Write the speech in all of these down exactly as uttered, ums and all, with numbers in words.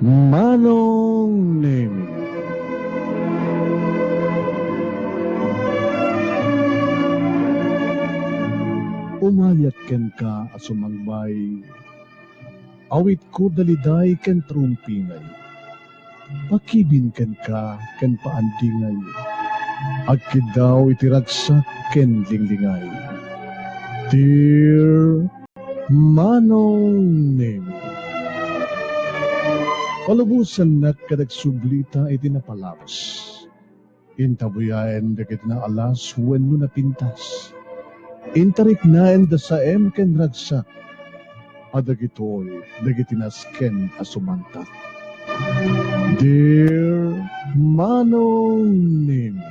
Manong Nemi. Umayat kenka a sumangbay, awitko daliday ken trumpingay. Pakibin kenka ken paandingay, agkiddaw iti ragsak ken linglingay. Dear Manong Nemi. Palubosannak ket agsublita iti napalabas. Intabuyaen dagiti naalas wenno napintas. Intariknaen da saem ken ragsak. A dagitoy dagiti nasken a sumantak. Dear Manong Nemi.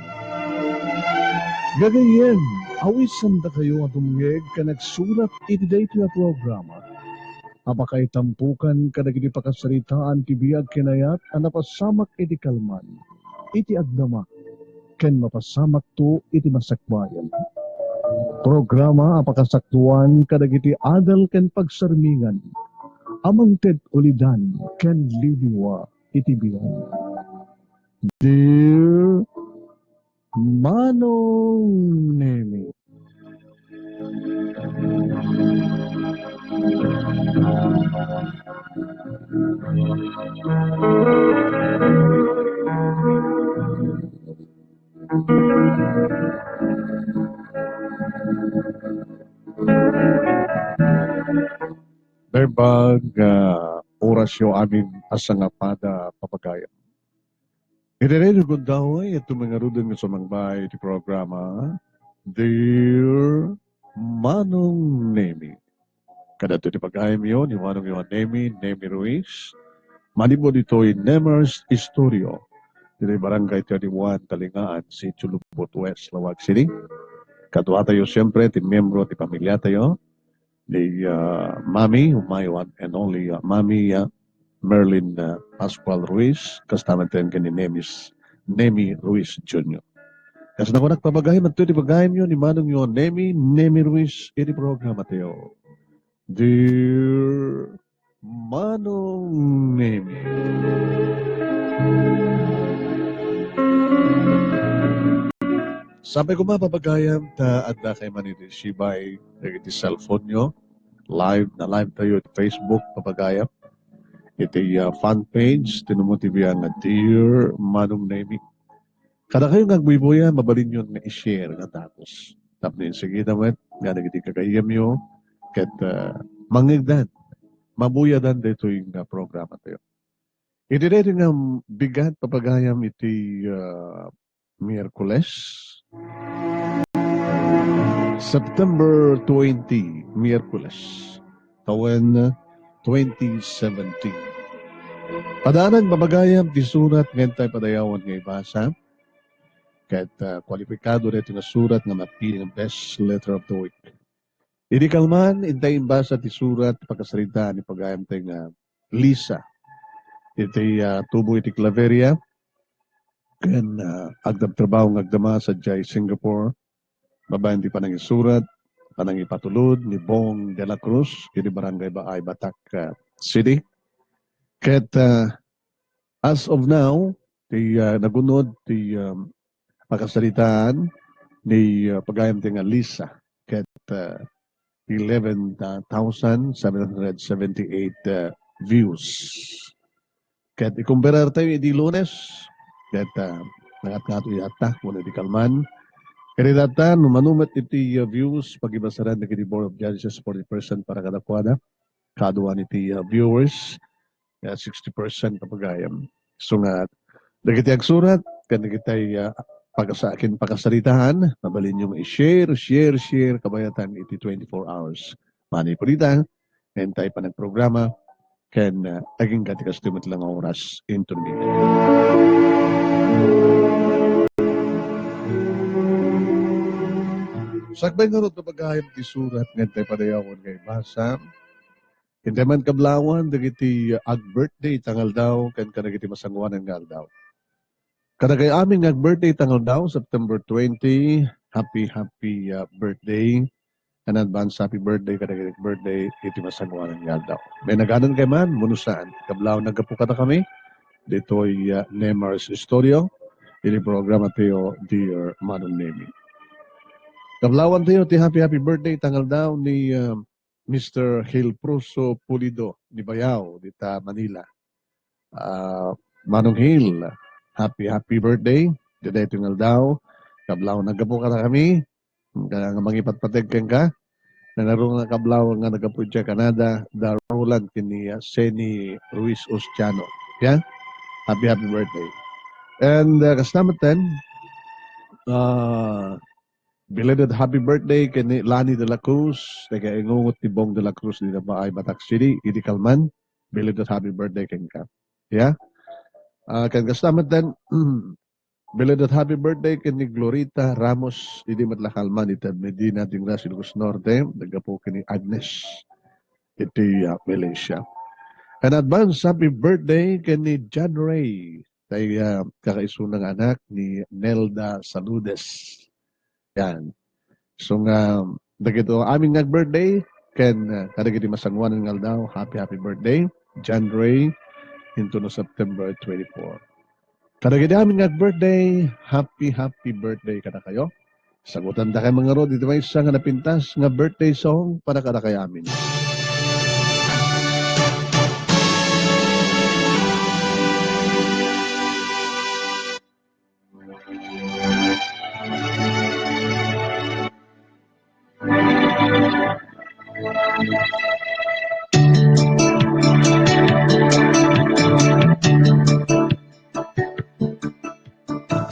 Gagayyem, awisan dakayo a dumngeg ken agsurat iti daytoy a programa a pakaitampokan kadagiti pakasaritaan ti biag ken ayat a napasamak iti kalman, iti agdama, ken mapasamakto iti masakbayan. Programa a pakasaktuan kadagiti adal ken pagsarmingan a mangted ulidan ken liwliwa iti biag. Dear Manong Nemi. Naimbag, ah, orasyo amin a sangapada, papagayam. Iti daytoy gundaway, iti ngaruden nga sumangbay iti programa, Dear Manong Nemi. Kadagitoy ti pagayamyo ni Manongyo a Nemi, Nemi Ruiz. Manipud ditoy Nemers Studio. Ditoy Barangay Thirty-one, Talingaan, Sitio Lubot West, Laoag City. Kaduatayo, siyempre, ti miyembro ti pamiliatayo. Ni, ah, Mami, my one and only, ah, Mami, ah, Merlin, ah, Pascual Ruiz, kasta met ken ni Nemis, Nemi Ruiz Junior. Kas nakunak, papagayam, adtoy ti pagayamyo ni Manongyo a Nemi, Nemi Ruiz, iti programa tayo. Dear Manong Nemi. Sapay koma, papagayam, ta adda kay man iti sibay dagiti cellphone-yo. Live, na-live tayo iti Facebook, papagayam. Iti, ah, fan page, ti Numo T V nga Dear Manong Nemi. Kadakayo nga agbuybuya, mabalinyo nga i-share nga dagus. Tapno insigida met nga dagiti gagayyemyo ket, ah, mangngegdan, mabuyadan daytoy nga programa tayo. Iti daytoy nga bigat, papagayam, iti, ah, Miyerkules, September twenty, Miyerkules, tawen twenty seventeen. Padaanan, papagayam, ti surat nga intay padayawan nga ibasa. Ket, ah, kwalipikado daytoy nga surat nga mapili nga best letter of the week. Idi kalman, intay imbasa ti surat pakasaritaan ni pagayamtay nga Lisa. Iti, ah, tubo iti Claveria, ken, ah, agtabtrabaho nga agdama sadiay Singapore, babaen ti panangisurat, panangipatulod ni Bong de la Cruz, iti Barangay Baay, Batac, ah, City. Ket, ah, as of now, ti, ah, nagunod ti, um, pakasaritaan ni, ah, pagayamtay nga Lisa ket, ah, eleven thousand seven hundred seventy-eight, ah, views. Ket ikumperartayo idi Lunes, ket, ah, nangatngato itatta wenno idi kalman. Ket itatta, no mano met iti, ah, views, pagibasaran dagiti Board of Judges forty percent para kadakuada, kaduan iti, ah, viewers, ah, sixty percent, papagayam. So nga, dagiti agsurat, ken dagiti, ah, pagasa-, ken pakasaritaan, mabalinyo nga i-share, share, share, kabayatan iti twenty-four hours. Manipud ita, intay panagprograma, ken, ah, agingga ti kastoy met la nga oras inton bigat. Sakbay ngarud, papagayam, ti surat nga intay padayawan nga ibasa. Intay man kablawan dagiti ag-birthday ita nga aldaw ken kadagiti masangoanan nga aldaw. Kadagiti amin nga ag-birthday ita nga aldaw, September twenty, happy, happy, ah, birthday. An advance happy birthday kadagiti birthday iti masangoanan nga aldaw. May naganan kay man, mano saan. Kablaw naggapu kadakami, ditoy, ah, Nemar's Studio, iti programa tayo, Dear Manong Nemi. Kablawan tayo ti happy, happy birthday, tangaldaw ni, ah, Mister Hilproso Pulido, ni Bayaw, dita Manila. Ah, Manong Hil, happy, happy birthday. Dita iti nga aldaw, kablaw naggapu kadakami, nga, nga mangipatpateg kenka. Nanarungan nga kablaw nga naggapu idiay Canada, da Roland ken ni, ah, Seni Ruiz Ostiano. Yeah? Happy, happy birthday. And, uh, kasama ten, uh, belated happy birthday ken ni Lani de la Cruz, taga ingungot ni Bong de la Cruz, ni Nabaay, Batac City, idi kalman. Belated happy birthday kenka. Yeah? Uh, ken kasama ten, belated happy birthday ken ni Glorita Ramos, idi met la kalman iti Medina, Dingras, Ilocos Norte, naggapu ken ni Agnes iti, ah, Malaysia. An advance happy birthday ken ni John Ray, tay, ah, kakaisuna nga anak ni Nelda Saludes. Yan. So nga, dagito amin nga birthday, ken, ah, kadagiti masangoanan nga aldaw, happy, happy birthday, John Ray, into no September twenty-four. Kadagiti amin nga birthday, happy, happy birthday kadakayo. Sagutan da kay mangarud iti maysa nga napintas nga birthday song para kadakayo amin.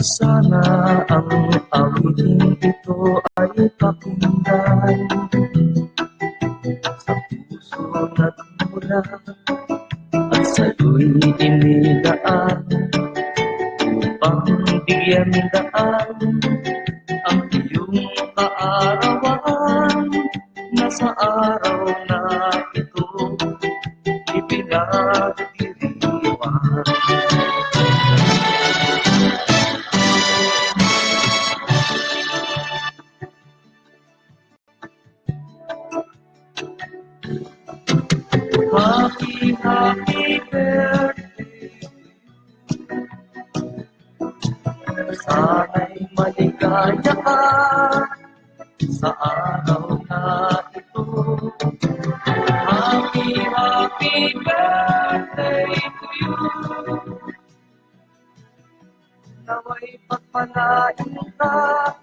Sana ang awiting ito ay pakinggan sa puso nagmula at sa'yo'y inilaan upang bigyan daan ang iyong kaarawan na sa araw na ito ipinagdiriwang. Happy, happy birthday. Sana'y maligaya ka sa araw na ito. Happy, happy birthday to you. Nawa'y pagpalain ka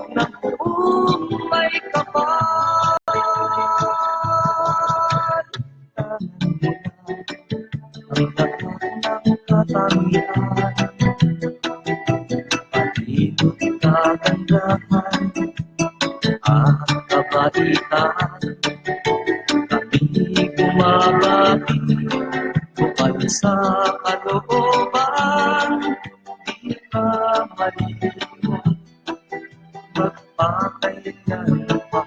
ng buong may kapal. Ang lahat ng katangian, pati kagandahan at kabaitan, kami bumabati, bukal sa kalooban, di ka malimot, magpakailan pa.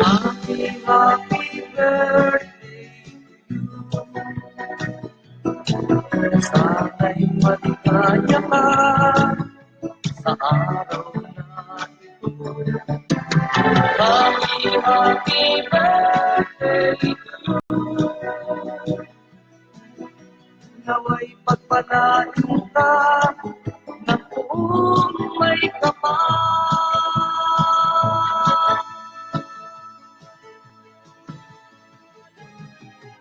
Happy, happy birthday to you. Sana'y maligaya ka sa araw na ito. Happy, happy birthday to you. Nawa'y pagpalain ka ng buong may kapal.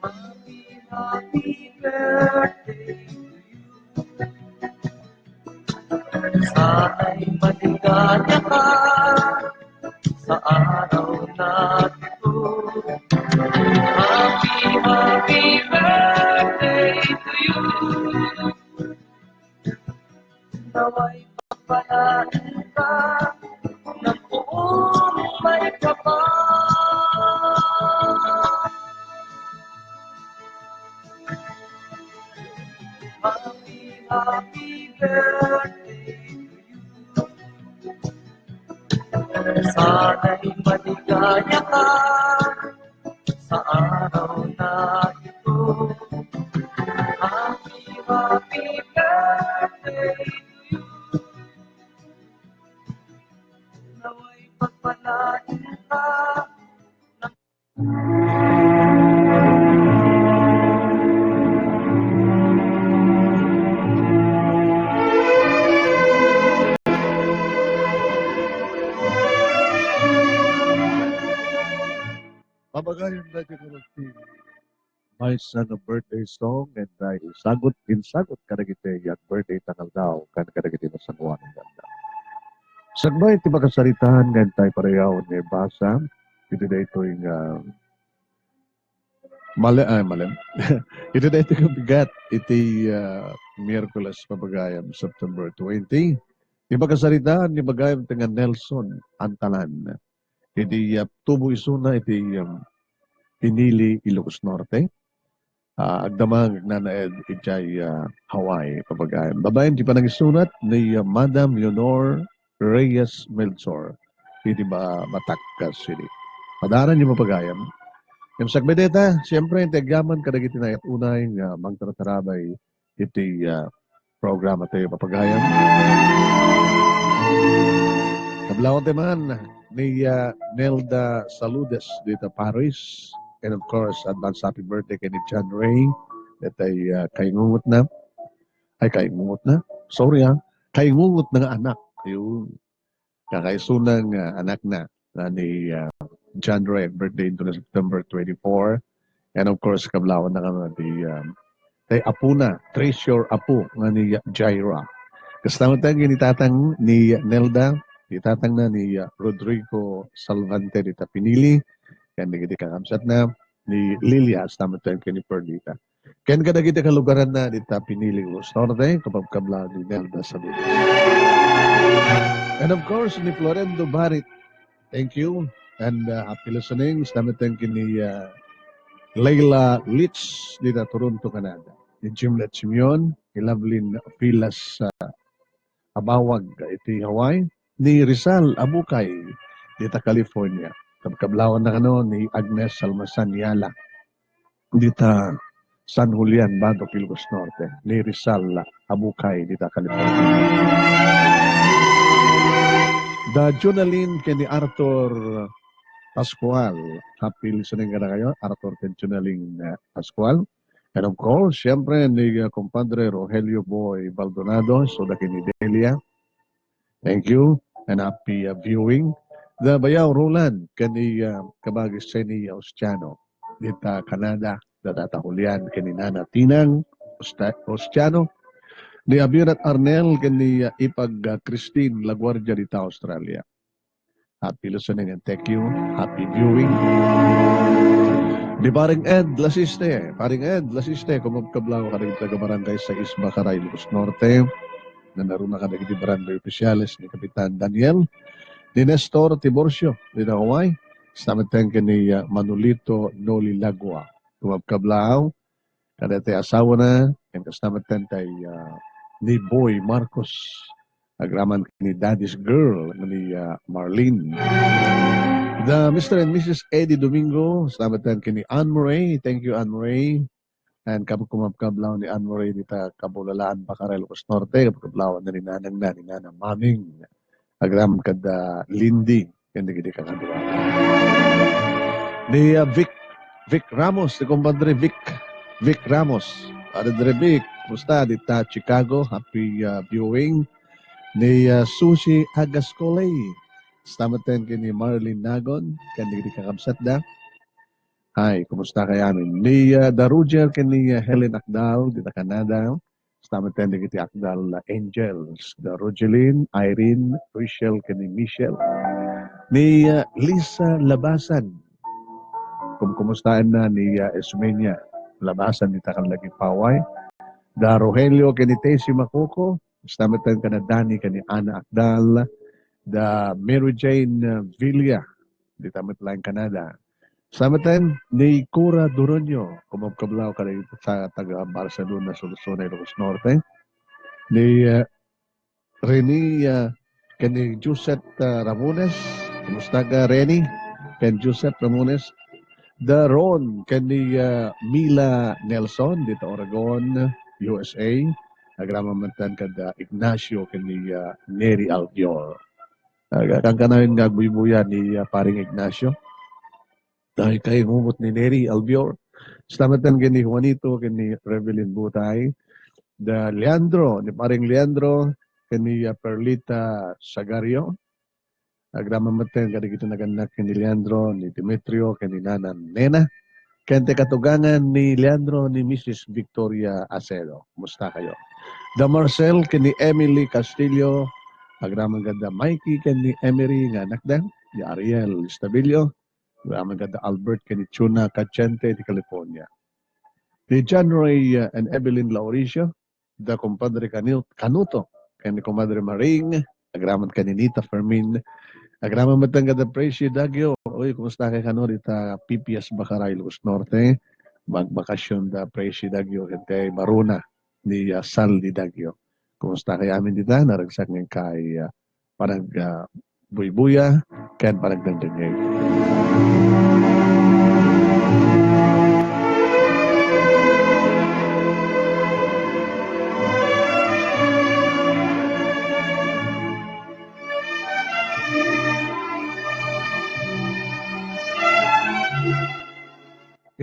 Happy, happy birthday to you. Sana'y maligaya ka sa araw na ito. Happy, happy birthday to you. Nawa'y pagpalain ka ng buong may kapal. Happy, happy birthday to you. Sana'y maligaya ka sa araw na Pagayon daytoy nga ti maysa nga birthday song, and, uh, isagut, insagut kadagiti ag-birthday ta nga aldaw, ken kadagiti nasangoan nga aldaw. Sakbay ti pakasaritaan nga intay padayawen nga ibasa, iti daytoy nga mali-, ay, mali. Iti daytoy nga bigat, iti, uh, Miyerkules, pagayam, September twenty. Ti pakasaritaan ni pagayam ti nga Nelson Antalan. Iti, uh, tubo isuna iti, um, Pinili, Ilocos Norte. Ah, agdama nga agnanaed idiay, ah, Hawaii, pagayam. Babaen ti panangisurat ni, ah, Madam Leonor Reyes Melchor. Iti ba-, Batak City. Padaran ni pagayam. Ngem sakbay dayta, siyempre, ti agyaman kadagiti naayat unay nga mangtartarabay iti, ah, programa tayo, pagayam. Kablawan tayo man ni, ah, Nelda Saludes dita Paris. And of course, advance happy birthday kay ni John Ray. Daytay, ah, kaingungot na. Ay, kaingungot na. Sorry, ah. Kaingungot na nga anak. Ayun. Kakaisuna nga anak na, na ni, ah, John Ray, birthday into na September twenty-four. And of course, kablawan na kami ti, um, tay apuna, treasure apo nga ni Jaira. Kasta met ken ni tatang ni Nelda, ni tatang na ni, ah, Rodrigo Salvante dita Pinili, ken dagiti kakabsat na ni Lilia, kasta met ken ni Perdita. Ken kadagiti kalugaranna dita Pinili, Ilocos Norte, kababkablaw ni Nelda Sabina. And of course, ni Florendo Barit. Thank you. And, uh, happy listening. Salamat, thank you ni, uh, Leila Litz dita Toronto, Canada. Ni Jimlet Simeon, ni Lovelyn Pilas, uh, Abawag iti Hawaii. Ni Rizal Abukay dita California. Kabkablawan na kano ni Agnes Salmasan Yala dita San Julian, Bato, Ilocos Norte, ni Rizal Abukay dita California. Da Jonalyn ken ni Arthur Pascual. Happy listening kadakayo, Arthur ken Jonalyn, eh, Pascual. And of course, siyempre, ni, uh, kumpadre Rogelio Boy Baldonado, so da ken ni Delia. Thank you, and happy, uh, viewing. Da Bayaw Roland, ken ni, uh, kabagis ni Ostiano. Dita Canada, da Tata Julian, ken ni Nana Tinang Osta-, Ostiano. Ni Abirat Arnel, ken ni, uh, Ipag, uh, Christine Laguardia dita Australia. Happy listening and thank you. Happy viewing. Ni Paring Ed Lasiste. Paring Ed Lasiste, kumabkablaw kadagiti taga-barangay sais Bacaray, Ilocos Norte. Nanaruna kadagiti barangay opisyales ni Kapitan Daniel. Ni Nestor Tiburcio, dita Hawaii. Kasta met ken ni, uh, Manolito Noli Lagua. Kumabkablaw. Kadagiti asawana, ken kasta met tay, ah, ni Boy Marcos. Agraman ni Daddy's Girl, ni, ah, Marlene. The Mister and Missus Eddie Domingo, salamat ken ni Anne Marie. Thank you, Anne Marie. And kab-, kumabkablaw ni Anne Marie dita Kabulalaan, Bacaray, Ilocos Norte. Kabkablaw ni nanang na, ni Nanang Maming. Agraman kada Lindy. Ken dagiti kakadua. Ni, ah, Vic, Vic Ramos, ni kumpadre Vic, Vic Ramos. Padre Vic, kumusta? Dita Chicago, happy, ah, viewing. Ni, ah, Susie Agascolay. Kasta met ken ni Marlene Nagon, ken dagiti kakabsatda. Hi, kumusta kayamin? Ni, ah, Da Roger ken ni, ah, Helen Akdal, dita Canada. Kasta met ken dagiti Akdal Angels, da Rogeline, Irene, Rachel, ken ni Michelle. Ni, uh, Lisa Labasan. Kumkumustaenna ni, uh, Esmenia Labasan dita Canlaguig, Hawaii. Da Rogelio ken ni Tessie Macoco. Kasta met ken ni Danny ken ni Ana Akdal. Da Mary Jane, uh, Villa. Dita met laeng Canada. Kasta met ken ni Cora Duronio, kumabkablaw kadagiti taga Barcelona, Solsona, Ilocos Norte. Ni, eh, Rene, eh, ken ni Joseph, eh, Ramones. Kumusta ka, Rene? Ken Joseph Ramones. Da Ron, ken ni, eh, Mila Nelson, dita Oregon, U S A. Agraman met ken da Ignacio, ken ni, eh, Neri Albior. Aga-, kankanayon nga agbuybuya ni, ah, Paring Ignacio. Dayta kayo ngumot ni Neri Albior. Kasta met ken ni Juanito, ken ni Revelyn Butay. Da Leandro, ni Paring Leandro, ken ni, ah, Perlita Sagario. Agraman met kadagiti nagannak ken ni Leandro, ni Demetrio, ken ni Nana Nena, ken ti katugangan ni Leandro, ni Missus Victoria Acedo. Kumusta kayo? Da Marcel ken ni Emily Castillo, agraman kadda Mikey ken ni Emery nga anakda, ni Ariel Estabillo, agraman kadda Albert ken ni Chuna Cachente ti California. Ni John Ray, uh, and Evelyn Lauricio, da kumpadre Canu-, Canuto, ken ni kumadre Maring, agraman ken ni Nita Fermin. Agraman met kadda Presi Dagio. Uy, kumusta kay kano dita Pipias, Bacaray, Ilocos Norte? Magbakasyon da Presi Dagio ken ti barona ni, ah, Sal di Dagio. Kumusta kay amin dita? Naragsak nga kay, ah, panag, ah, buybuya, ken panagdengdengngeg.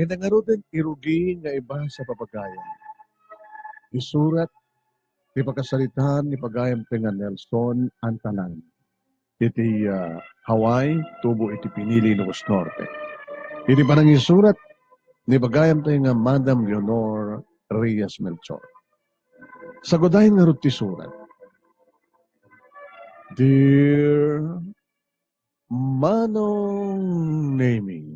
Ket ngaruden ti rugi nga ibasa pagayam. Isurat ti pakasaritaan ni pagayam ti nga Nelson Antalan iti, ah, Hawaii, tubo iti Pinili, Ilocos Norte. Iti panangisurat ni pagayam ti nga Madam Leonor Reyes Melchor. Sagudayen ngarud ti surat. Dear Manong Nemi.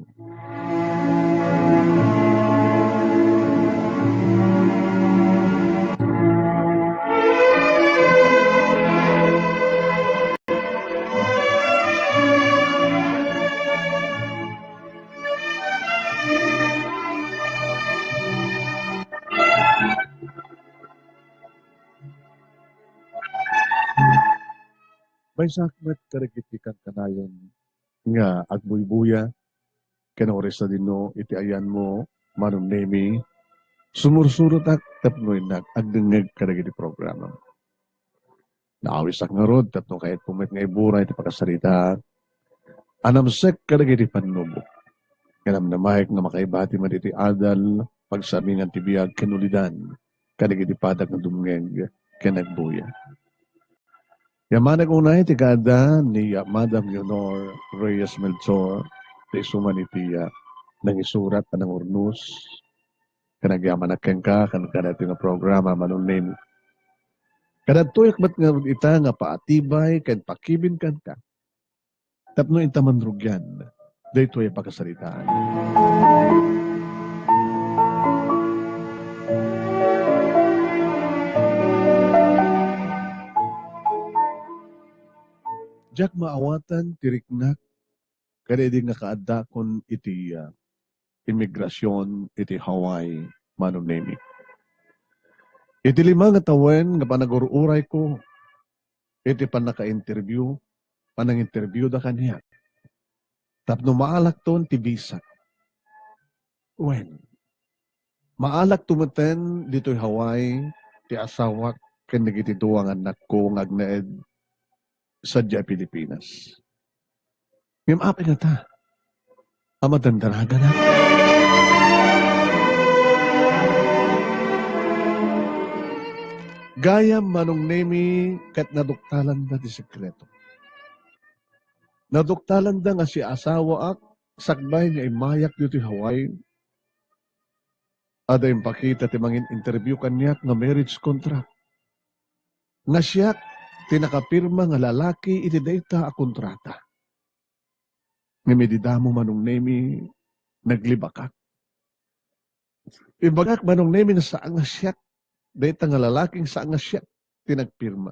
Maysaak met kadagiti kankanayon nga agbuybuya ken oras a dinno iti ayanmo, Manong Nemi, sumursurotak tapno innak agdengngeg kadagiti programam. Naawisak ngarud tapno kayatko met nga ibura iti pakasaritaak a namsek kadagiti pannubok. Kanamnamaek nga makaibati met iti adal, pagsaamingan ti biag ken ulidan kadagiti padak nga dumngeg ken agbuya. Yamanek unay ti kaadda ni Madam Leonor Reyes Melchor, ti isu man iti, ah, nangisurat a nangurnos ken agyamanak kenka ken kadaytoy nga programa, Manong Nemi. Kadagtoyak met ngarud ita nga paatibay ken pakibin kenka tapno inta man rugian daytoy a pakasaritaan. Diak maawatan ti riknak kadaydi nga kaaddakon iti, ah, imigrasion iti Hawaii, Manong Nemi. Iti lima nga tawen nga panagur-urayko iti pannaka-interview, pananginterviewda kaniak tapno maalakton ti visa. Wen, maalakto metten ditoy Hawaii ti asawak ken dagiti dua nga annakko nga agnaed sadiay Pilipinas. Ngem apay ngata a madandanaganak? Gayam, Manong Nemi, ket naduktalanda ti sekreto. Naduktalanda nga siasawaak sakbay nga immayak ditoy Hawaii. Adda impakita ti mangin-interview kaniak nga marriage contract. Nga siak ti nakapirma nga lalaki iti dayta a kontrata. Ngem idi damo, Manong Nemi, naglibakak. Imbagak, Manong Nemi, nga saan nga siak, dayta nga lalaking saan nga siak ti nagpirma.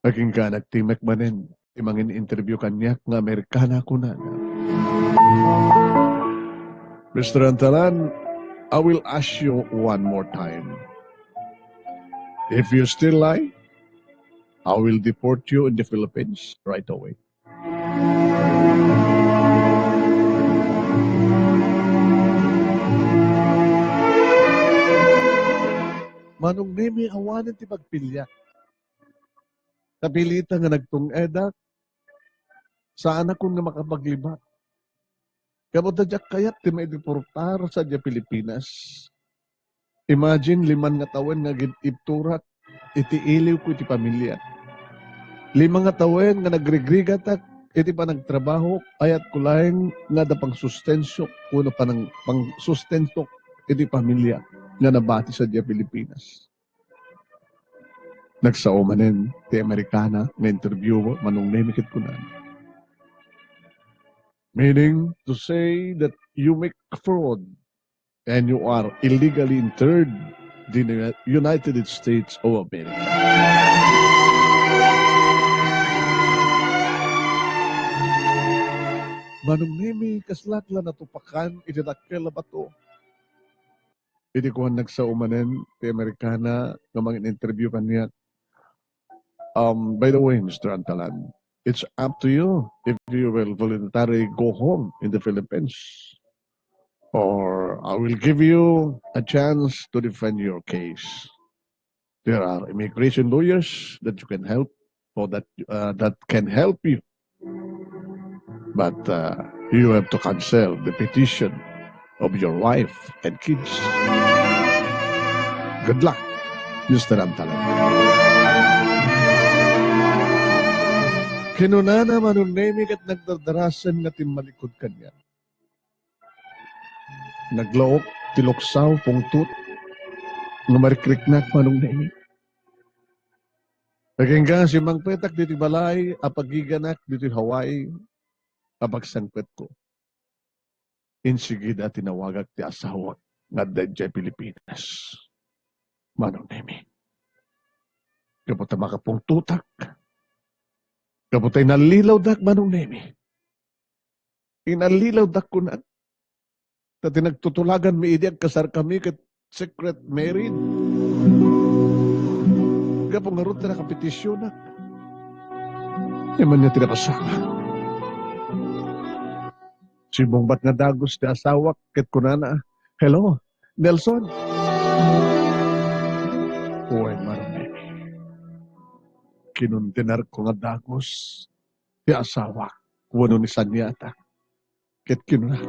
Agingga nagtimek manen ti mangin-interview kaniak nga Amerikana, kunana, "Mister Antalan, I will ask you one more time. If you still lie, I will deport you in the Philippines right away." Manong Nemi, awanen ti pagpiliak. Napilita nga nagtung-edak, saanakon nga makapaglibak. Gapu ta diak kayat ti maideportar sadiay Pilipinas. Imagine, liman nga tawen nga agid-ibturak iti iliwko iti pamiliak. Lima nga tawen nga nagrigrigatak iti panagtrabahok, ayatko laeng nga adda pangsustensok wenno panang-, pangsustensok iti pamiliak nga nabati sadiay Pilipinas. Nagsao manen ti Amerikana nga interviewer, Manong Nemi, ket kunana, "Meaning to say that you make fraud and you are illegally entered the United States of America." Manong Nemi, kaslak la natupakan iti dakkel a bato. Iti kuan, nagsao manen ti Amerikana nga mangin-interview kaniak, um, "By the way, Mister Antalan, it's up to you if you will voluntarily go home in the Philippines, or I will give you a chance to defend your case. There are immigration lawyers that you can help, or that, uh, that can help you. But, uh, you have to cancel the petition of your wife and kids. Good luck, Mister Antalan." Kinunana, Manong Nemi, ket nagdardarasen nga timmalikod kaniak. Naglaok ti luksaw, pungtot, nga marikriknak, Manong Nemi. Agingga simmangpetak ditoy balay a pagiganak ditoy Hawaii a pagsangpetko, insigida tinawagak ti asawak nga adda idiay Pilipinas. Manong Nemi, gapu ta makapungtotak, gapu ta inallilawdak, Manong Nemi. Inallilawdak, kunak. Ta ti nagtutulaganmi idi agkasarkami ket secret marriage. Gapu ngarud ta nakapetisionak. Iman nga ti napasama. Simmungbat nga dagus ti asawak ket kunana, "Hello, Nelson." Wen, Manong Nemi. Kinuntinarko nga dagus ti asawak wenno ni Sanyata. Ket kinuna,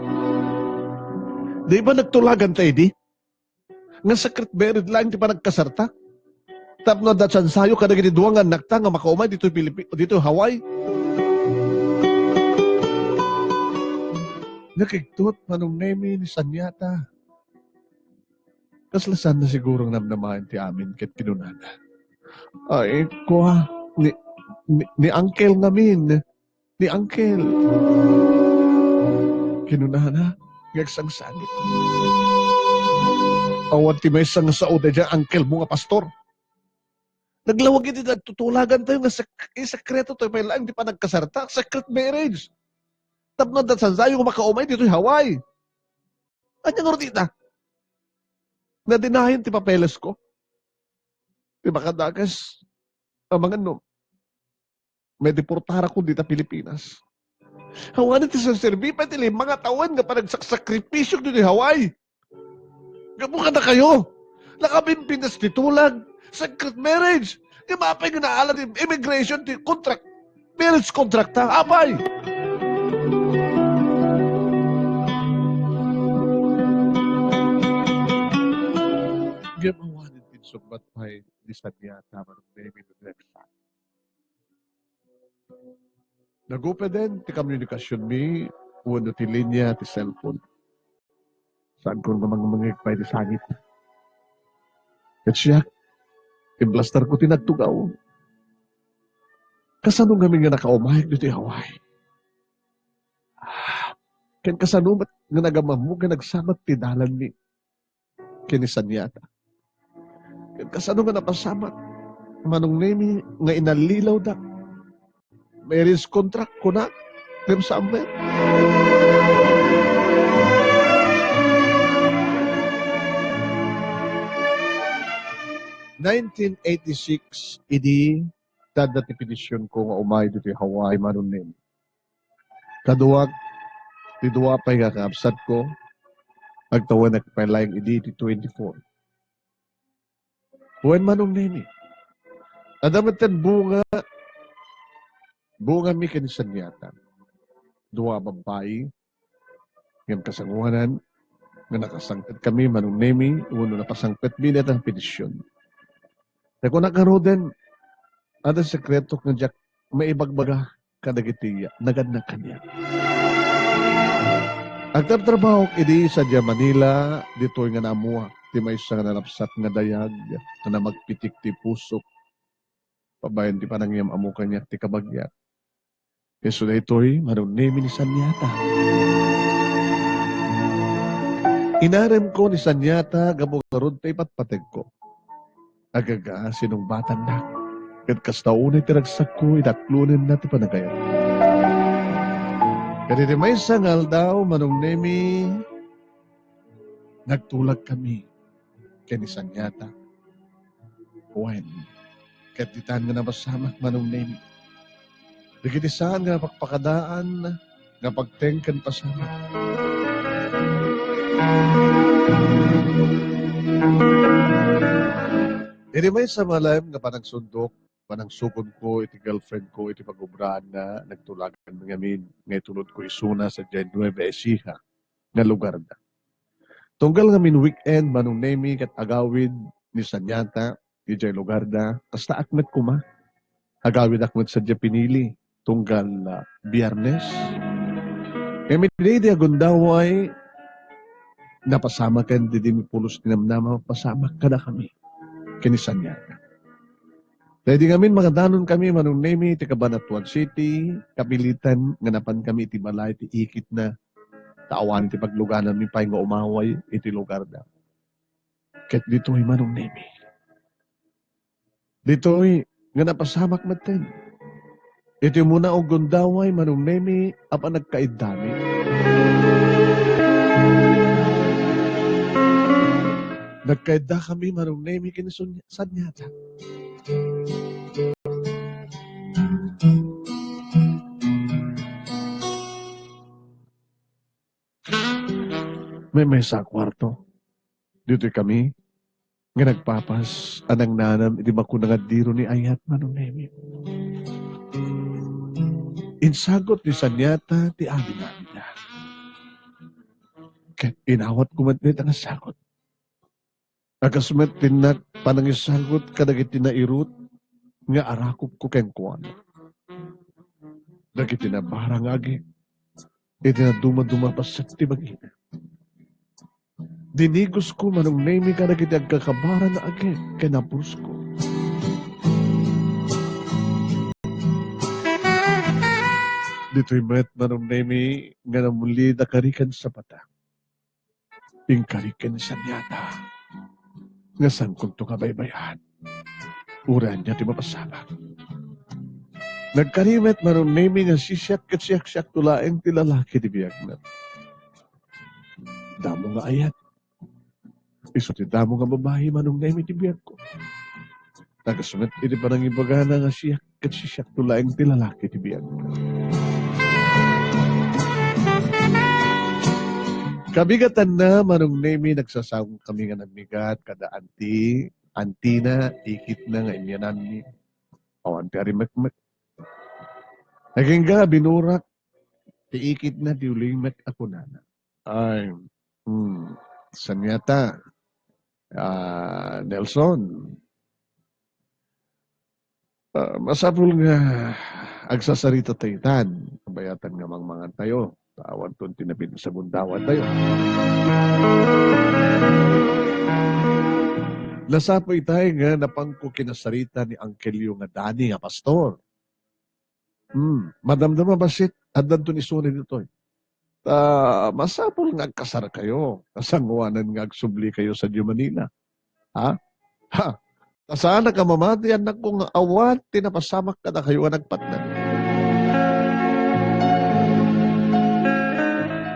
"Di ba nagtulaganta idi nga secret marriage laeng ti panagkasarta? Tapno adda ti sansayo kadagiti dua nga annakta nga makaumay ditoy Pilipi-, ditoy Hawaii?" Nakigtot, Manong Nemi, ni Sanyata. Kasla saanna siguro nga namnamaen ti amin ket kinunana, "Ay, kua, ni, ni, ni Uncle ngamin, ni Uncle." Kinunana nga agsangsangit, "Awan ti maysa nga sao daydiay uncle mo nga pastor. Naglawag iti nagtutulagantayo nga sek-, isekreto tayo pay laeng ti panagkasarta, secret marriage. Tapno adda ti sansayo nga makaumay ditoy Hawaii." Ania ngarud ita? Nadinayen ti papelesko. Ti makadakes, amangan no, maideportarakon dita Pilipinas. Awan ti serserbi pay ti lima nga tawen nga panagsaksakripisyo ditoy Hawaii. Gapu kadakayo, nakabimbindas ti tulag, secret marriage. Di ba pay nga naala ti immigration ti contract, marriage contract ta? Apay! Ngem awan ti insungbat pay ni Sanyata, Manong Nemi, no di nagsa-, nagupeden ti komunikasionmi wenno ti linya ti cellphone. Saanko nga mangngeg pay ti sangit. Ket siak, imblastarko ti nagtugaw. Kasano ngamin nga nakaumayek ditoy Hawaii? Ken kasano met nga nagam-ammok nga nagsabat ti dalanmi ken ni Sanyata? Ken kasano nga napasamak, Manong Nemi, nga inallilawdak? Marriage contract, kuna, ngem saan met? Nineteen eighty-six, idi ta adda ti petitionko nga umay ditoy Hawaii, Manong Nemi. Kaduak, ti dua pay nga kakabsatko, agtawenak pay laeng idi ti twenty-four. Wen, Manong Nemi, adda metten bunga, bungami ken ni Sanyata. Dua a babbai, ngem kasangoanan nga nakasangpetkami, Manong Nemi, wenno napasangpetmi dayta nga petision. Ta kunak ngaruden, adda sekretok nga diak maibagbaga kadagiti nagannak kaniak. Agtartrabahok idi sadiay Manila, ditoy nga naammoak ti maysa nga nalapsat nga dayag nga namagpitik ti pusok, babaen ti panangiyam-ammo kaniak ti kabagiak. Isu daytoy, Manong Nemi, ni Saniata. Inaremko ni Saniata gapu ngarud ta ipatpategko. Agaga, sinungbatannak. Ket kasta unay ti ragsakko, idaklonenna ti panagayat. Ket iti maysa nga aldaw, Manong Nemi, nagtulagkami ken ni Saniata. Wen, ket ditan nga napasamak, Manong Nemi. Dagiti saan nga napakpakadaan nga pagteng ken pasamak. Idi maysa malem nga panagsundok, panangsukonko iti girlfriendko iti pagubraanna, nagtulaganmi ngamin nga itulodko isuna sadiay Nueva Ecija nga lugarda. Tunggal ngamin weekend, Manong Nemi, ket agawid ni Saniata idiay lugarda, kastaak met koma. Agawidak met sadiay pinili tunggal, ah, Biernes. Ngem idi agundaway, napasamaken didi pulos ti namnama, pasamak kadakami ken ni Saniata. Ta idi ngamin makadanonkami, Manong Nemi, ti Cabanatuan City, kapilitan nga napankami iti balay ti ikitna, ta awan ti paglugananmi pay nga umaway iti lugarda. Ket ditoy, Manong Nemi, ditoy nga napasamak metten. Iti umuna nga gundaway, Manong Nemi, a panagkaiddami. Nagkaiddakami, Manong Nemi, ken ni Sonia, Saniata. Maymaysa a kuarto. Ditoy kami nga nagpapas a nangnanam iti makuna nga diro ni ayat, Manong Nemi. Insagut ni Saniata ti amin-amida. Ket inawatko met dayta nga sagut. A kas met ti innak panangisagut kadagiti nairut nga arakupko kenkuana. Dagiti nabara nga agek iti nadumaduma a paset ti bagina. Dinigosko, Manong Nemi, kadagiti agkakabara nga agek ken napusko. Ditoy met, Manong Nemi, nga namuli dakarikan sapata. Inkari ken ni Saniata nga saankonto nga baybay-an. Uray ania ti mapasamak. Nagkari met, Manong Nemi, nga sisiak ket siaksiakto laeng ti lalaki ti biagna. Damo nga ayat. Isu ti damo nga babai, Manong Nemi, ti biagko. Ta kas met iti panangibagana nga siak ket sisiakto laeng ti lalaki ti biag. Kabigatanna, Manong Nemi, nagsasaongkami nga nagmigat kada anti, antina, ikitna nga immiananmi. Awan ti arimekmek. Agingga, binurak ti ikitna ti ulimek a kunana. Ay, hmm, Saniata, ah, Nelson, ah, masapul nga agsasarita tayo itan. Kabayatan nga mangmangan tayo. Awan ton ti napinsagundawan tayo. Nasapo itay nga napanko kinasarita ni Angkelyo nga Dani nga pastor. Hmm, madamdama bassit, addanton isuna ditoy. Ta masapul nga agkasarkayo, kasangoanan nga agsubli kayo sadiay Manila. Ha? Ha? Ta saanak a mamati, annakko, nga awan ti napasamak kadakayo a nagpatnag.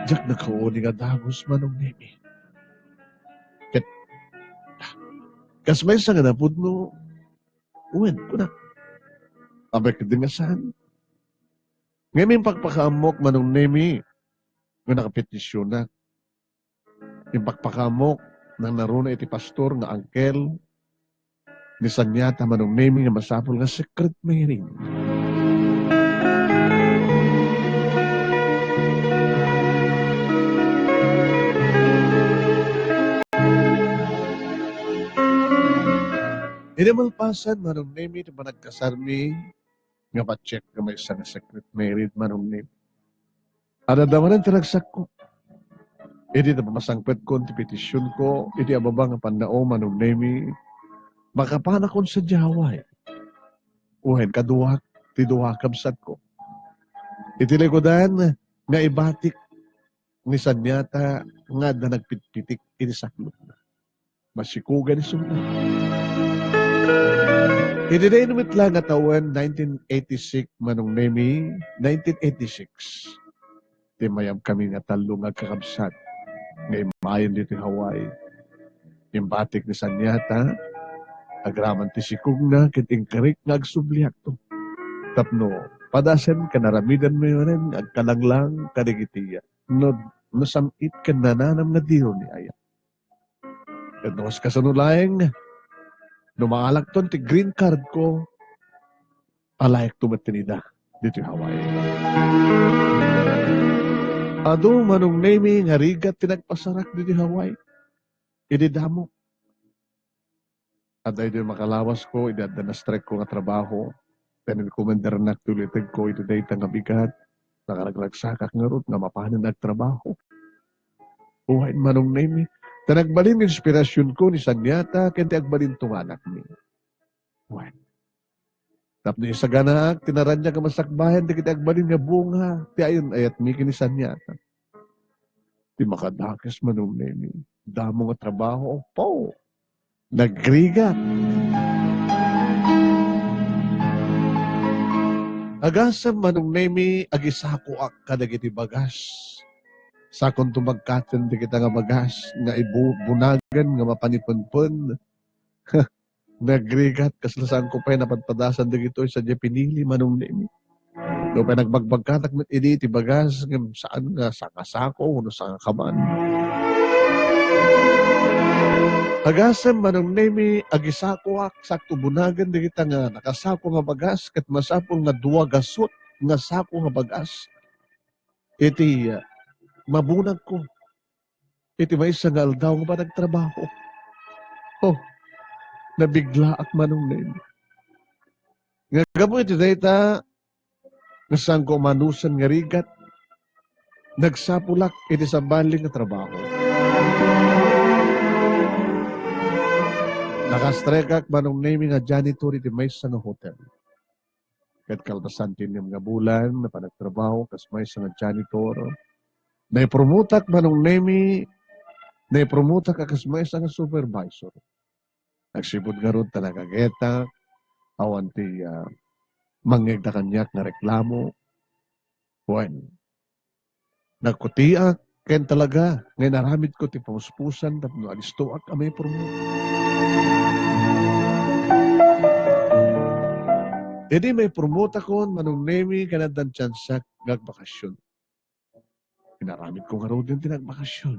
Diak nakauni nga dagus, Manong Nemi. Ket, kas maysa nga napudno, wen, kunak. Apay ketdi nga saan? Ngem impakpakaammok, Manong Nemi, nga nakapetisionak. Impakpakaammok, nangnaruna iti pastor nga angkel ni Saniata, Manong Nemi, nga masapul nga secret marriage. Idi malpasan, Manong Nemi, ti panagkasarmi, nga patiek nga maysa nga secret married, Manong Nemi. Adda manen ti nagsakop. Idi napamasangpetkon ti petitionko, iti ababa nga pannao, Manong Nemi, makapanakon sadiay Hawaii. Wen, kaduak ti dua a kabsatko. Iti likudan nga ibatik ni Saniata nga adda nagpitpitik iti saklotna. Masikugan isu. Iti daytoy met la nga tawen, nineteen eighty-six, Manong Nemi, nineteen eighty-six, timmayabkami nga tallo nga agkakabsat nga immayen ditoy Hawaii. Imbatik ni Saniata, agraman ti sikogna ket inkarik nga agsubliakto. Tapno padasen ken aramidenmi manen nga agkalanglang kadagiti no, no sam-it ken nananam nga diro ni aya. Ket no kas-, kasano laeng, no maalakton ti green card ko, alayekto met ti ida ditoy Hawaii. Adu, Manong Nemi, nga rigat ti nagpasarak ditoy Hawaii. Idi damo. Adda idi makalawasko, idi adda na-strike ko nga trabaho, ken inkomendarnak ti ulitegko iti dayta nga bigat, nakaragragsakak ngarud nga mapanen agtrabaho. Wen, Manong Nemi, ta nagbalin nga inspirasionko ni Saniata ken ti agbalinto nga anakmi. Wen. Tapno isaganaak ti naraniag a masakbayan dagiti agbalin nga bunga ti ayan-ayatmi ken ni Saniata. Ti makadakes, Manong Nemi, damo nga trabaho, po, nagrigat. Agasem, Manong Nemi, agisakoak kadagiti bagas. Sakonto magkaten dagita nga bagas nga ibu-, bunagen nga mapanipenpen. Nagrigat, kasla saanko pay napadpadasan dagitoy sadiay pinili, Manong Nemi. Nupay nagbagbagkatak met idi ti bagas ngem saan nga sangasako wenno sangakaban. Agasem, Manong Nemi, agisakoak, sakto bunagen dagita nga nakasako nga bagas, ket masapul nga dua gasut nga sako nga bagas iti, ah, mabunagko iti maysa nga aldaw nga panagtrabaho. Oh, nabiglaak, Manong Nemi. Nga gapu iti dayta, nga saanko manusen nga rigat, nagsapulak iti sabali nga trabaho. Naka-strike-ak, Manong Nemi, nga janitor iti maysa nga hotel. Ket kalpasan ti innem nga bulan nga panagtrabaho kas maysa nga janitor, naipromotak, Manong Nemi, naipromotak a kas maysa nga supervisor. Nagsipud ngarud ta nakagetak, awan ti, ah, mangngegda kaniak nga reklamo. Wen, nagkutiak ken talaga nga inaramidko ti pamuspusan tapno alistoak a maipromote. Idi maipromoteakon, Manong Nemi, ken addan tiansak nga agbakasyon. Inaramidko ngaruden ti nagbakasyon.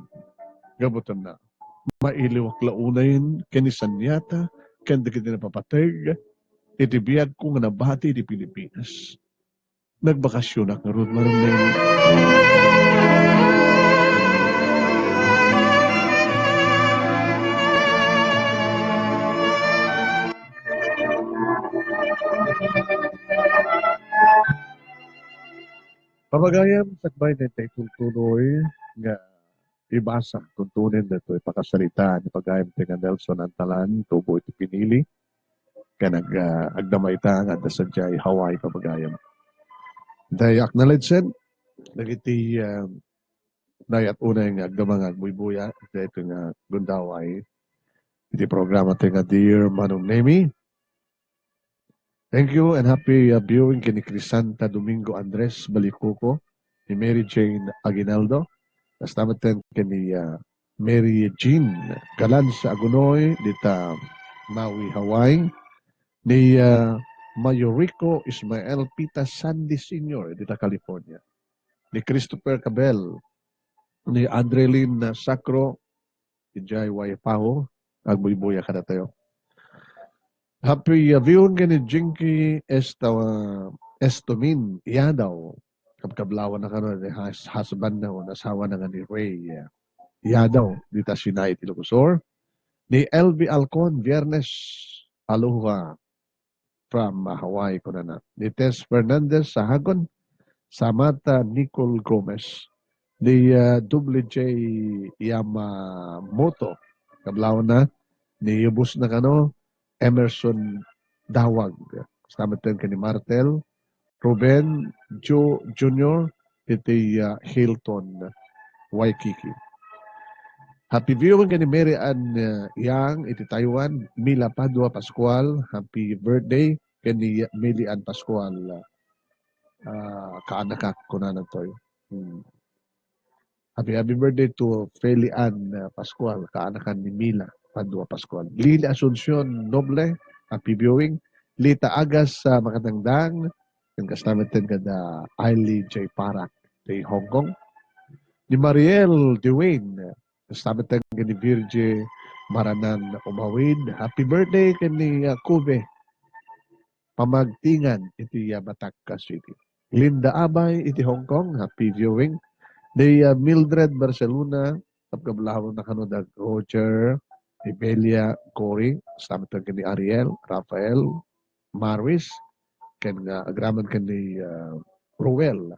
Gapu ta mailiwak la unayen ken ni Saniata ken dagiti napapateg iti biagko nga nabati iti Pilipinas. Nagbakasionak ngarud, Manong Nemi. Pamagayam, sakbay dayta itultuloy nga ibasa, tuntunen daytoy pakasaritaan ni pagayam ti nga Nelson Antalan, tubo iti pinili, ken ag-, ah, agdama ita nga adda sadiay Hawaii, pamagayam. Dayta acknowledged dagiti, ah, dayta unay nga agdama nga agbuybuya, daytoy nga gundaway iti programa ti nga Dear Manong Nemi. Thank you and happy, uh, viewing ken ni Crisanta Domingo Andres Balicuco, ni Mary Jane Aguinaldo, kasta met ken ni, uh, Mary Jean Galanza Agunoy dita Maui, Hawaii, ni, uh, Mayorico Ismael Pita Sandy Senior dita California, ni Christopher Cabel, ni Adrelin Sacro, idiay Waipahu, agbuybuya kadatayo. Happy, uh, viewing ken ni Jinky Esta-, Estomin Yadaw. Kabkablawan na kano ni hus-, husband na, o asawa na nga ni Ray, uh, Yadaw, dita Sinay, Ilocos Sur. Ni L B Alcon, Viernes, Aloha. from, ah, Hawaii, kunana. Ni Tess Fernandez Sahagon, Samantha Nicole Gomez, ni, ah, W J Yamamoto, kablawanna, ni Yubus na kano, Emerson Dawag, kasta met ken ni Martel, Ruben, Joe Junior, iti, ah, Hilton, Waikiki. Happy viewing ken ni Mary Ann, ah, Yang iti Taiwan, Mila Padua Pascual, happy birthday ken ni Mili Ann Pascual, ah, kaanakak, kunana toy. Hmm. Happy, happy birthday to Feli Ann, ah, Pascual, kaanakan ni Mila Padua Pascual. Lily Asuncion Noble, happy viewing. Lita Agas, ah, makatangdang, ken kasta met ken kada Ailey J. Parak, ti Hong Kong. Ni Mariel Dewayne, kasta met ken ni Virgie Maranan Umawid. Happy birthday ken ni, ah, Kube Pamagtingan iti, ah, Batangas City. Linda Abay iti Hong Kong, happy viewing. Ni, ah, Mildred Barcelona, kabkablawanna kano da Roger, Evelia, Cory, kasta met ken ni Ariel, Rafael, Maris, ken nga agraman ken ni, ah, Ruel.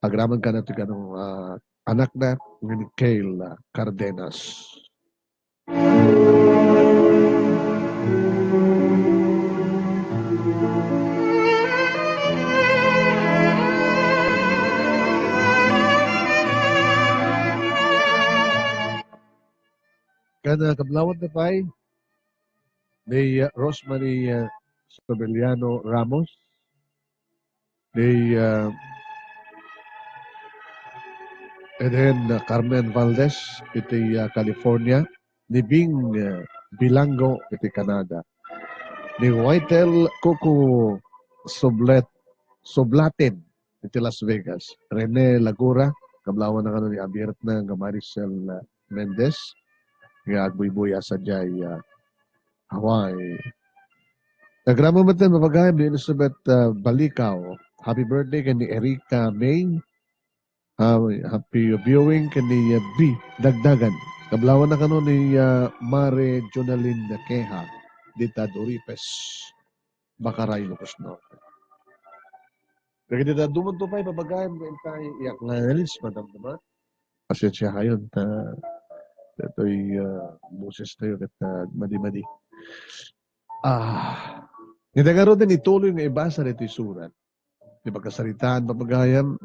Agraman kano ti kano, ah, anakna nga ni Kale, ah, Cardenas. Ken, ah, kablawatna pay ni, ah, Rosemary, ah, Sobeliano Ramos, ni, ah, Eden Carmen Valdez iti, ah, California, ni Bing, ah, Bilango iti Canada, ni Whitel Coco Sublet, Sublatin iti Las Vegas, Rene Lagura, kablawanna kano ni Abiertna nga Maricel, ah, Mendez, nga agbuybuya sadiay, ah, Hawaii. Agraman met ken, papagayam, ni Elizabeth, ah, Balikaw. Happy birthday ken ni Erica May. Ah, happy viewing ken ni, ah, B. Dagdagan. Kablawanna kano ni, ah, Mare Jonalyn Queja, dita Doripes, Bacaray, Ilocos Norte. Dagiti dadduma to pay, papagayam, nga intay i-acknowledge, madamdama. Pasensya kayo, ta, datoy, ah, boses tayo, ket, ah, madi-madi. Ah, nga ngaruden ituloy nga ibasa ditoy surat. Ti pagkasaritaan, papagayam,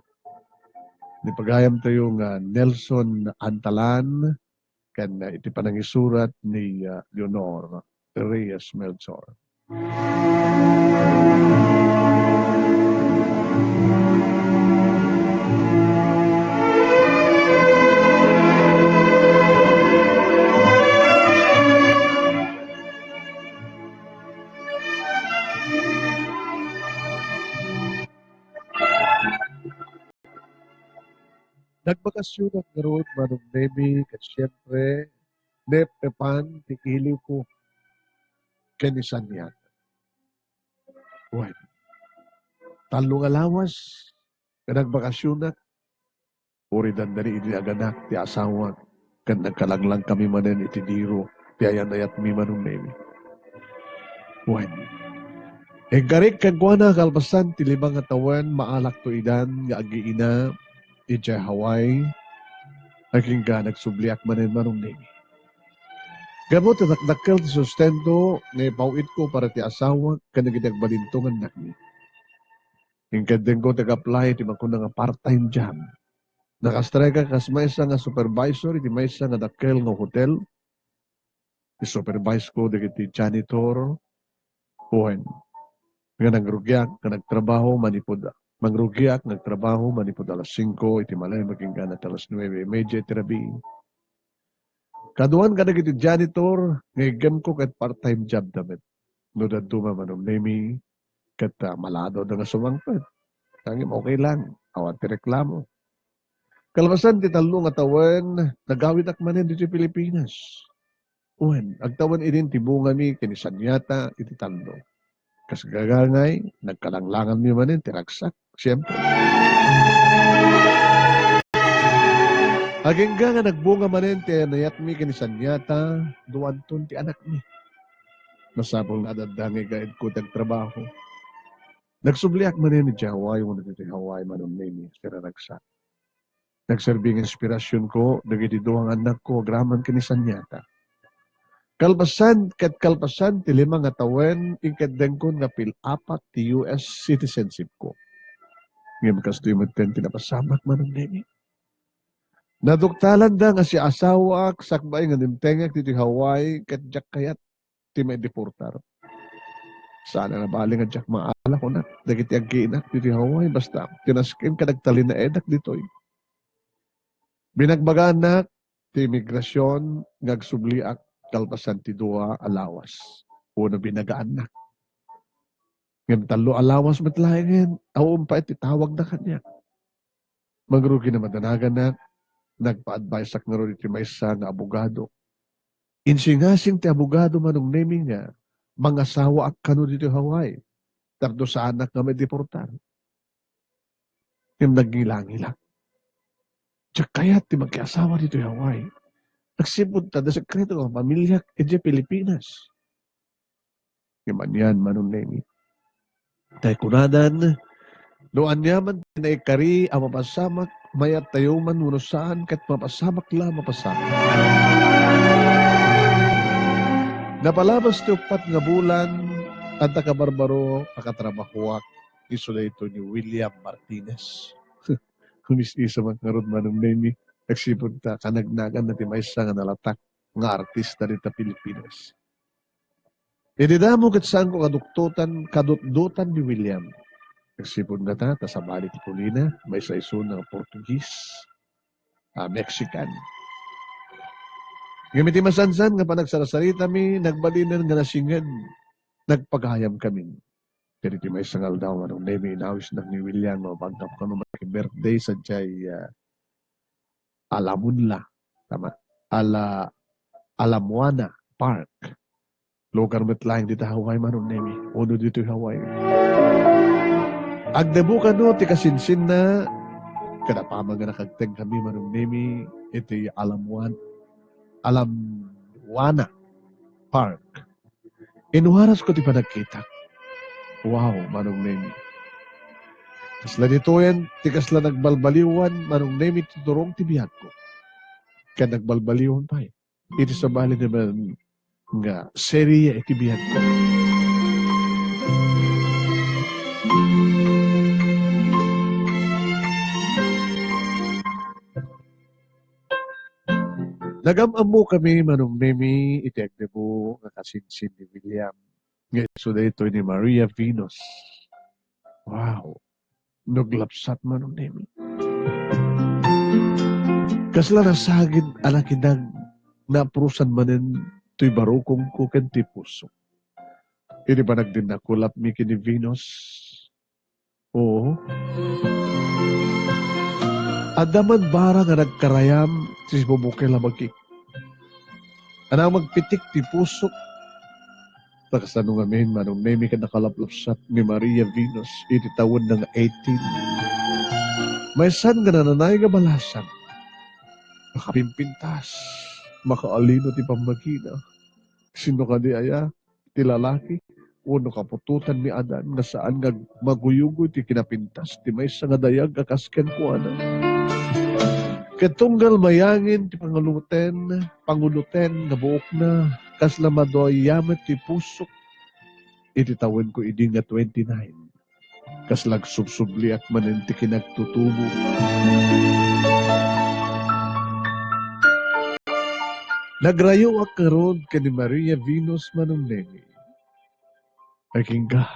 ni pagayam tayo nga Nelson Antalan, ken, ah, iti panangisurat ni, ah, Leonor Reyes Melchor. Nagbakasionak ngarud, Manong Nemi, ket siempre, nep-epan ti iliwko ken ni Saniata. Wen, tallo nga lawas nga nagbakasionak, uridan dani idi naganak ti asawak, ket nagkalanglangkami manen iti diro ti ayan-ayatmi, Manong Nemi. Wen, inkarik kenkuana kalpasan ti lima nga tawen, maalakto idan nga agiina idiay Hawaii, agingga nagsubliak manen, Manong Nemi. Gapu ta dakdakkel ti sustento nga ipaw-itko para ti asawak ken dagiti agbalinto nga annakmi. Inkeddengko ti ag-apply iti makuna nga part-time job. Nakastrike kas maysa nga supervisor iti maysa nga dakkel nga hotel. Isupervise ko dagiti janitor. Wen, nga nangrugiak nga nagtrabaho manipud, mangrugiak nga agtrabaho manipud alas singko iti malem agingga ti alas nuebe y media iti rabii. Kaduan kadagiti janitor nga iggemko ket part-time job da met. No dadduma, Manong Nemi, ket, ah, malado da nga sumangpet. Ngem okay lang, awan ti reklamo. Kalpasan ti tallo nga tawen, nagawidak manen ditoy Pilipinas. Wen, agtawen idin ti bungami ken ni Saniata iti tallo. Kas gagangay, nagkalanglanganmi manen ti ragsak, siempre. Agingga nga nagbunga manen ti ayan-ayatmi ken ni Saniata, duanton ti anakmi. Masapul nga adda nga igaedko ti agtrabaho. Nagsubliak manen idiay Hawaii wenno ditoy Hawaii, Manong Nemi, siraragsak. Nagserbi nga inspirasionko dagiti dua nga annakko agraman ken ni Sanyata. Kalpasan, ket kalpasan ti lima nga tawen, inkeddengkon nga pil-apak ti U S citizenshipko. Ngem kastoy metten ti napasamak, Manong Nemi. Naduktalanda nga siasawaak sakbay nga dimtengek ditoy Hawaii ket diak kayat ti maideportar. Saan a nabali nga diak maala, kunak, dagiti agkiinak ditoy Hawaii, basta tinasken ket agtalinaedak ditoy. Binagbagaannak ti imigrasion nga agsubliak kalpasan ti dua a lawas wenno binagaannak. Ngem tallo a lawas met laengen, awan pay ti tawagda kaniak. Mangrugi na madanagannak, nagpa-adviseak ngarud iti maysa nga abogado. Insingasing ti abogado, Manong Nemi, nga mangasawaak kano ditoy Hawaii, tapno saanak nga maideportar. Ngem nagngilangilak. Diak kayat ti makiasawa ditoy Hawaii. Agsipud ta adda sekreto nga pamiliak idiay Pilipinas. Ngem anian, Manong Nemi. Tay kunadan, no aniaman ti naikari a mapasamak, mayat tayo man wenno saan, ket mapasamak la, mapasamak. Napalabas ti uppat nga bulan, adda kabarbaro a katrabahoak, isu daytoy ni William Martinez. Kumis-isa man ngarud, Manong Nemi, agsipud ta kanagnagan na ti maysa nga nalatak nga artista dita Pilipinas. Idi damo ket saanko kaduktotan, kadutdotan ni William. Agsipud ngata ta sabali ti kulina, maysa isuna nga Portuguese, a Mexican. Ngem iti masansan nga panagsarsaritami, nagbalinen nga nasinged, nagpagayamkamin. Ket iti maysa nga aldaw, Manong Nemi, inawisnak ni William nga mapangkap kano maki-birthday sadiay, ah, Alamunla. Tama. Ala-, Alamoana Park. Lugar met laeng dita Hawaii, Manong Nemi. Uno ditoy Hawaii. Agdebu kano ti kasinsinna, ket apaman nga nakagtengkami, Manong Nemi, iti Alamoan-, Alamoana Park. Inuarasko ti panagkitak. Wow, Manong Nemi. Kasla ditoyen ti kasla nagbalbaliwan, Manong Nemi, ti turong ti biagko. Ken nagbalbaliwan pay. Iti sabali naman nga serye iti biagko. Nagam-ammokami, Manong Nemi, iti agdebu nga kasinsin ni William, nga isu daytoy ni Maria Venus. Wow! Naglapsat, Manong Nemi. Kasla nasagid a nakinag-, naaprusan manen toy barukongko ken ti puso. Idi panagdinnakulapmi ken ni Venus, oo. Adda man barang a nagkarayam ti sibubukel a bagik. Ania, magpitik ti pusok. Ta kasano ngamin, Manong Nemi, ket nakalaplapsat ni Maria Venus iti tawenna nga eighteen. Maysan nga nananay nga balasan. Makapimpintas, makaalino ti pammagina. Sino kadi aya? Ti lalaki wenno kaputotan ni Adan nga saan nga ag-, maguyugoy ti kinapintas ti maysa nga dayag a kas kenkuana. Ket tunggal mayangin ti panguloten, panguloten nga buokna, kasla maduayamet ti pusok iti tawenko idi nga twenty-nine. Kasla agsubsubliak manen ti kinagtutubo. Nagrayoak ngarud ken ni Maria Venus, Manong Nemi. Agingga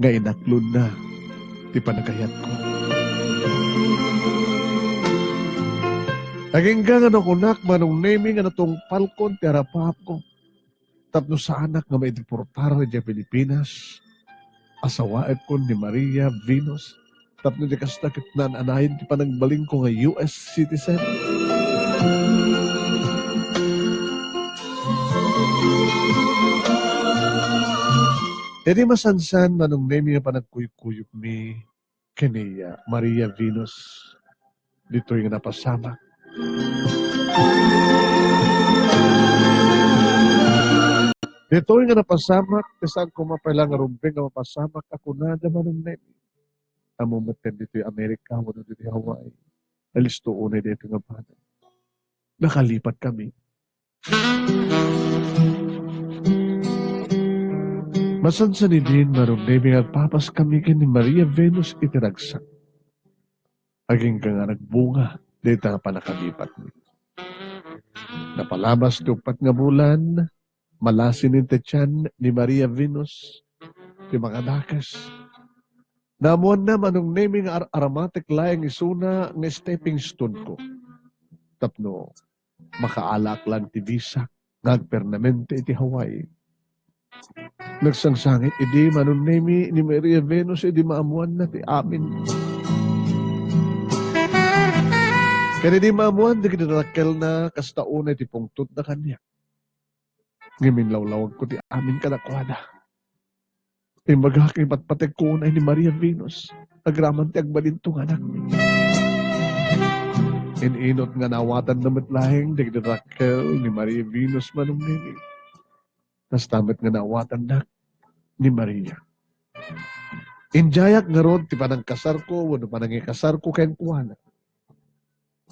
nga inaklonna ti panagayatko. Agingga nga nakunak, Manong Nemi, nga natungpalkon ti arapaapko. Tapno saanak nga maideportar idiay Pilipinas, asawaekkon ni Maria Venus, tapno di kasta ket naan-anayen ti panagbalinko nga U S citizen. Idi masansan, Manong Nemi, a panagkuykuyogmi ken ni, ah, Maria Venus, ditoy nga napasamak. Ditoy nga napasamak, ti saan koma pay la nga rumbeng nga mapasamak a kunada, Manong Nemi. Ammom metten ditoy Amerika wenno ditoy Hawaii. Alisto unay daytoy nga banag. Nakalipatkami. Masansan idin, Manong Nemi, nga agpapaskami ken ni Maria Venus iti ragsak. Agingga nga nagbunga dayta nga pannakalipatmi. Napalabas ti uppat nga bulan, malasinen ti tian ni Maria Venus ti makadakes. Naammoanna, Manong Nemi, nga ar-, aramatek laeng isuna nga stepping stone ko tapno makaalaak laeng ti visa nga agpernamente iti Hawaii. Nagsangsangit idi, Manong Nemi, ni Maria Venus idi maammoanna ti amin. Ken idi maammoan dagiti dakkelna, kasta unay ti pungtotda kaniak. Ngem inlawlawagko ti amin kadakuada. Imbagak nga ipatpategko unay ni Maria Venus agraman ti agbalinto nga anakmi. In-inut nga naawatanna met laeng dagiti dakkel ni Maria Venus, Manong Nemi. Kasta met nga naawatannak ni Maria. Indiayak ngarud ti panangkasarko wenno panangikasarko kenkuana.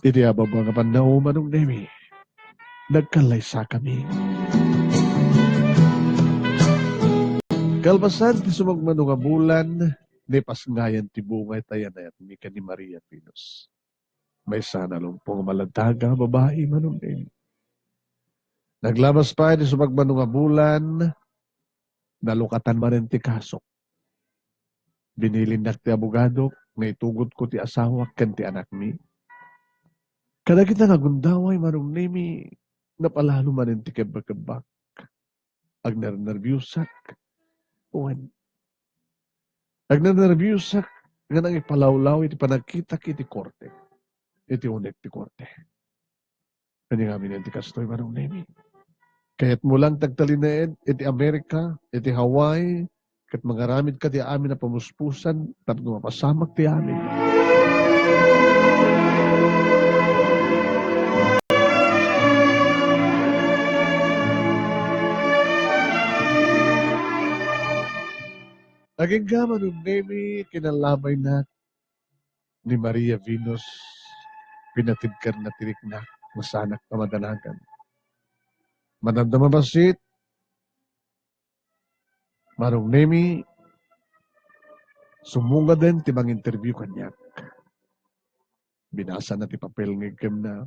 Iti ababa nga pannaw, Manong Nemi, nagkallaysakami. Kalpasan ti sumagmamano nga bulan, naipasngayan ti bunga iti ayan-ayatmi ken ni Maria Venus. Maysa a nalumpo nga maladaga a babai, Manong Nemi. Naglabas pay ti sumagmamano nga bulan, nalukatan manen ti kasok. Binilinnak ti abogadok nga itugotko ti asawak ken ti anakmi. Kadagita nga gundaway, Manong Nemi, napalalo manen ti kebbakebbak. Agnernerbiosak. Wen, agnernerbiosak nga nangipalawlaw iti panagkitak iti korte. Iti unek ti korte. Ania ngamin ti kastoy, Manong Nemi? Kayatmo lang ti agtalinaed iti Amerika, iti Hawaii, ket mangaramidka ti amin a pamuspusan tapno mapasamak ti amin. Agingga, Manong Nemi, kinalabaynak ni Maria Venus, pinatibkerna ti riknak, masanak a madanagan. Madamdama bassit, Manong Nemi, summungaden ti manginterview kaniak. Binasana ti papel nga iggimna,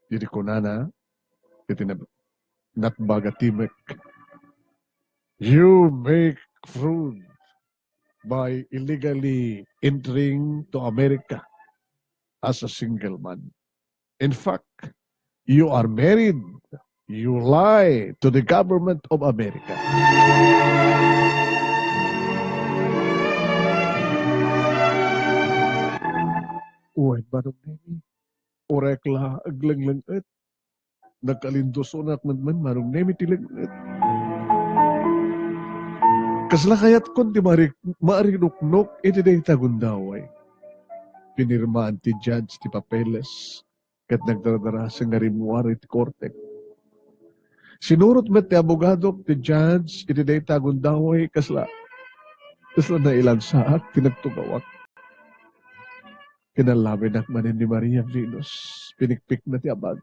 idi kunana, iti nab-, natbag a timek, "You make fraud by illegally entering to America as a single man. In fact, you are married. You lie to the government of America." Uy, Manong Nemi, uray la aglenglenget. Nagkalindusonak met man, Manong Nemi, ti lenglet. Kasla kayatkon ti mari-, marinuknok iti dayta gundaway. Pinirmaan ti judge ti papeles ket nagdardaraseng nga rimmuar iti korte. Sinurot met ti abogadok ti judge iti dayta gundaway, kasla, kasla nailansaak ti nagtugawak. Kinalabaynak manen ni Maria Venus, pinikpikna ti abag.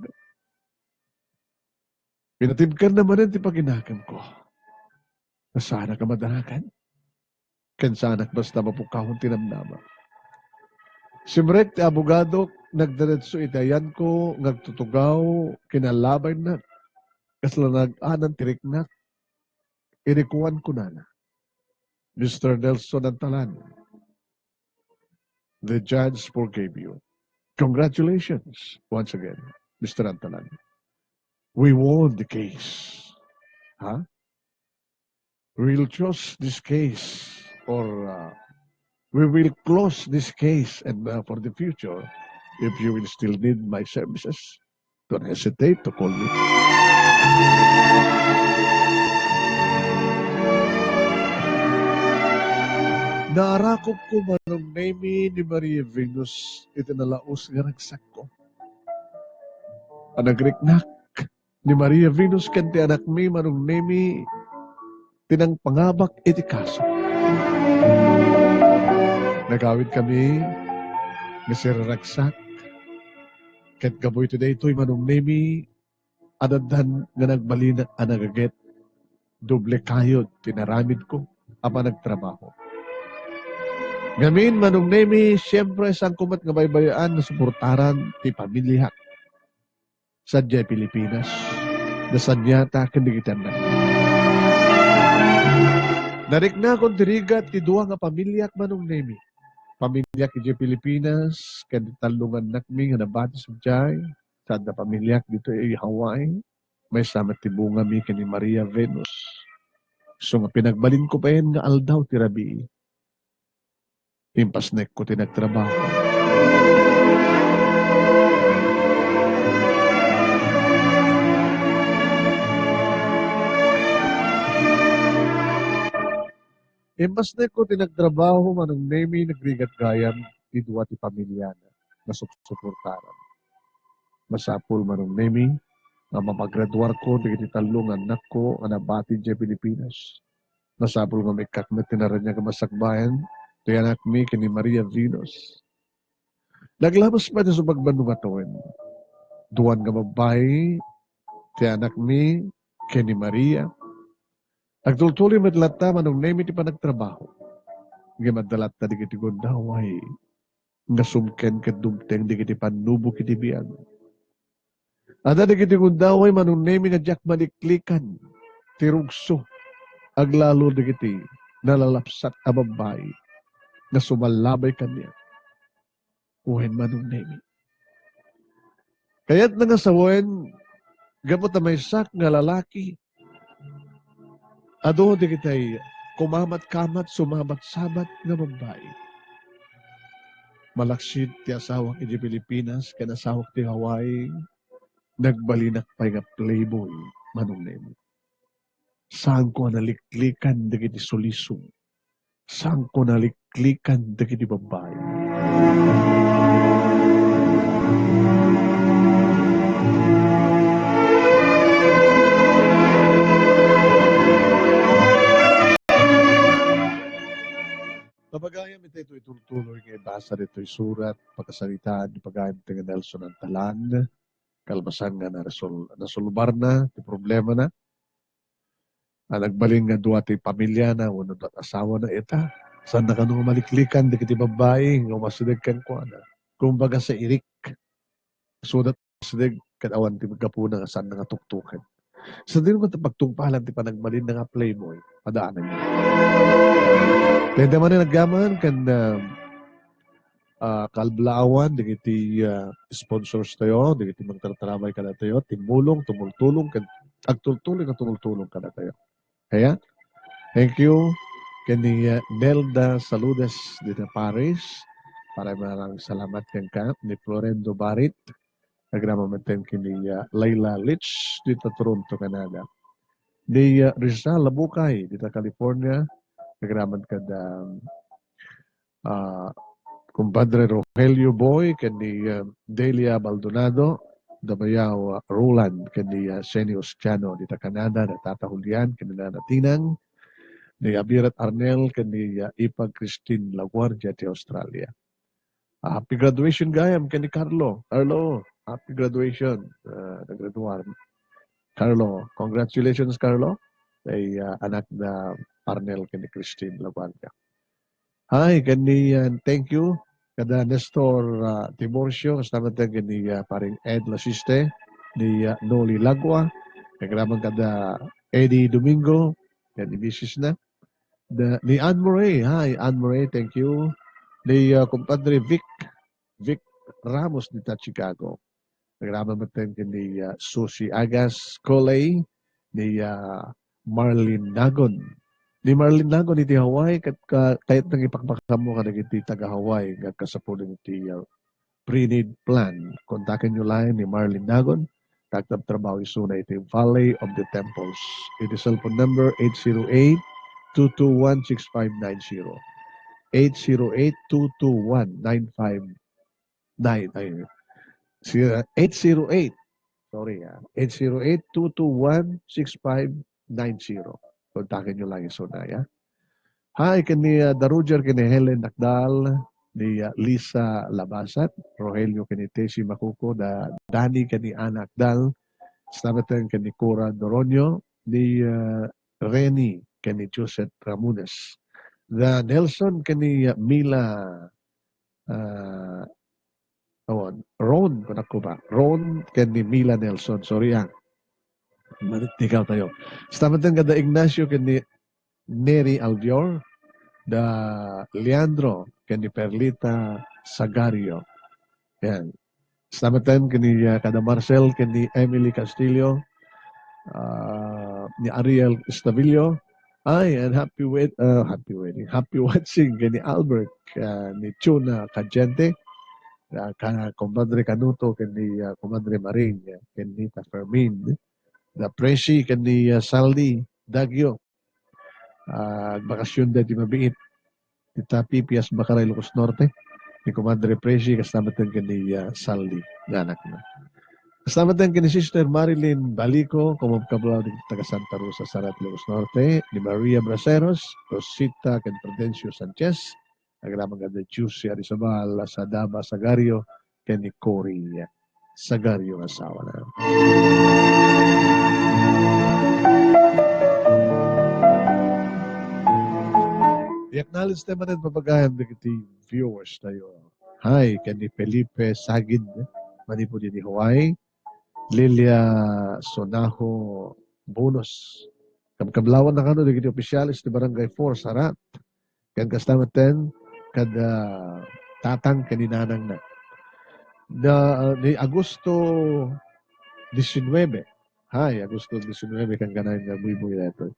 Pinatibkerna manen ti paginakemko. Saanak a madanagan, ken saanak basta mapukawon ti namnama. Simrek ti abogadok, nagdiretso iti ayanko nga agtutugaw, kinalabaynak, kasla nag-anan ti riknak, idi kuan kunana, "Mister Nelson Antalan, the judge forgave you. Congratulations once again, Mister Antalan. We won the case." Huh? "We'll close this case, or, uh, we will close this case, and, uh, for the future, if you will still need my services, don't hesitate to call me." Naarakupko, Manong Nemi, ni Maria Venus iti nalaus nga ragsakko. Panagriknak ni Maria Venus ken ti anakmi, Manong Nemi, ti nangpangabak iti kaso. Nagawidkami nga sirragsak, ket gapu iti daytoy, Manong Nemi, addan nga nagbalin a nagaget, doble kayod ti naramidko a panagtrabaho. Ngamin, Manong Nemi, siempre, saanko met nga baybay-an nga suportaran ti pamiliak sadiay Pilipinas, nasadiata ken dagiti annak. Nariknakon ti rigat ti dua nga pamiliak, Manong Nemi. Pamiliak idiay Pilipinas, ken ti tallo nga annakmi nga nabati sadiay, saan a pamiliak ditoy Hawaii, maysa met ti bungami ken ni Maria Venus. Isu nga pinagbalinko payen nga aldaw ti rabii, impasnekko ti nagtrabaho. Impasnekko ti nagtrabaho, Manong Nemi, nagrigat gayam ti dua ti pamiliana nga supsuportaran. Masapul, Manong Nemi, nga mapagraduarko dagiti tallo nga annakko a nabati idiay Pilipinas. Masapul nga maikkak met ti naraniag a masakbayan ti anakmi ken ni Maria Venus. Naglabas pay ti subagbannong a tawen. Duan nga babbai ti anakmi ken ni Maria. Agtultuloy met latta, Manong Nemi, ti panagtrabaho. Ngem adda latta dagiti gundaway nga sumken ket dumteng dagiti pannubok iti biag. Adda dagiti gundaway, Manong Nemi, nga diak maliklikan ti rugso, aglalo dagiti nalalapsat a babbai nga sumallabay kaniak. Wen, Manong Nemi, kayatna nga sawen, gapu ta maysak nga lalaki, adu dagiti kumamat-kamat, sumabat-sabat nga babbai. Malaksid ti asawak idiay Pilipinas ken asawak ti Hawaii, nagbalinak pay nga playboy, Manong Nemi. Saanko a naliklikan dagiti sulisog. Saanko naliklikan dagiti babbai. Napagayam iti daytoy tultuloy nga ibasa ditoy surat, pakasaritaan ni pagayam ti Nelson Antalan, kalpasan nga naresol-, nasolbarna ti problemana. A, nagbalin nga dua ti pamiliana wenno dua ti asawana ita. Saanna kano nga maliklikan dagiti babbai nga umasideg kenkuana. Kumbaga, sairik. Isuda ti umasideg ket awan ti gapuna nga saanna nga tuktoken. Sadino nga pagtungpalan ti panagbalinna nga playboy? Padaananyo. Dayta manen agyaman ken, ah, ah, kalblaawan dagiti, ah, sponsors tayo, dagiti mangtartarabay kadatayo, timmulong, tumultulong, ken agtultuloy nga tumultulong kadatayo. Kaya, thank you ken ni, ah, Nelda Saludes dita Paris. Maraming, maraming salamat kenka, ni Florendo Barit, agraman metten ken ni, ah, Laila Lich dita Toronto, Canada. Ni, ah, Rizal Labukay dita California, agraman kada, ah, kumpadre Rogelio Boy, ken ni, ah, Delia Baldonado, Dabayaw, ah, Roland, ken ni, ah, Senny Ostiano dita Canada, ni Tata Julian, ken ni Nana Tinang, ni Abirat Arnel, ken ni, ah, Ipag Christine Laguardia ti Australia. Ah, happy graduation gayam ken ni Carlo. Carlo, happy graduation. Ah, nagraduar. Carlo, congratulations, Carlo. Ay, ah, anak da Arnel ken ni Christine Laguardia. Hi, ken ni, ah, thank you kada Nestor, ah, Tiburcio, kasta met ken ni, ah, paring Ed Lasiste, ni, ah, Noli Lagua, agraman kada Eddie Domingo, ken ni misis na. Da, ni Anne Murray, hi, Anne Murray, thank you. Ni, ah, kumpadre Vic, Vic Ramos dita Chicago. Agraman metten ken ni, ah, Susie Agas Coley, ni, ah, Marlene Nagon. Ni Marlene Nagon iti Hawaii, ket ka-, kayatna nga ipakpakam mo kadagiti taga-Hawaii nga agkasapul iti, ah, pre-need plan. Kontakenyo laeng ni Marlene Nagon, ta agtabtrabaho isuna iti Valley of the Temples. Iti cellphone number, eight zero eight, two two one, six five nine zero. Eight zero eight, two two one, nine five nine, ay, si, ah, eight zero eight, sorry, ah, eight zero eight, two two one, six five nine zero. Kontakenyo lang isuna, ya. Hi, ken ni, ah, Da Roger, ken ni Helen Nakdal, ni, ah, Lisa Labasat, Rogelio, ken ni Tessie Macuco, da Danny, ken ni Ana Nakdal, kasta met ken ni Cora Doronio, ni, ah, Reni, ken ni Joseph Ramones. Da Nelson, ken ni, ah, Mila, ah, awan, Ron, kunak ko ba? Ron, ken ni Mila Nelson, sorry, ah. Manitikaw tayo. Kasta met ken da Ignacio, ken ni Neri Albior, da Leandro, ken ni Perlita Sagario. Yan. Kasta met ken ni, ah, kada Marcel, ken ni Emily Castillo, ah, ni Ariel Estavillo. Ay, and happy wed-, ah, happy wedding. Happy watching ken ni Albert, ah, ni Chuna Cadiente, ah, ka-, Compadre Canuto, ken ni, ah, Compadre Maring, ah, ken ni Ta Fermin. Da Presi, ken ni, ah, Saldi Dagio. Ah, agbakasyon da ti mabiit. Dita Pipias, Bacaray, Ilocos Norte. Ni Comadre Presi, kasta met ken ni, ah, Saldi, nga anakna. Kasta met ken ni Sister Marilyn Balico, kumabkablaw dagiti taga Santa Rosa, Sarat, Ilocos Norte. Ni Maria Braceros, Rosita, ken Prudencio Sanchez. Agraman kada Juicy Arizabal, Sadaba Sagario, ken ni Cory Sagario nga asawana. I-acknowledge tayo manen, papagayam dagiti viewers tayo. Hi, ken ni Felipe Sagid, manipud idi Hawaii. Lilia Sonajo Bunos. Kabkablawan na kano dagiti opisyales ti Barangay four, Sarat. Ken kasta metten kada tatang ken ni nanangna. Da, ni Agosto diecinuebe. Hay, Agosto diecinuebe, ken kanayon nga buybuy daytoy.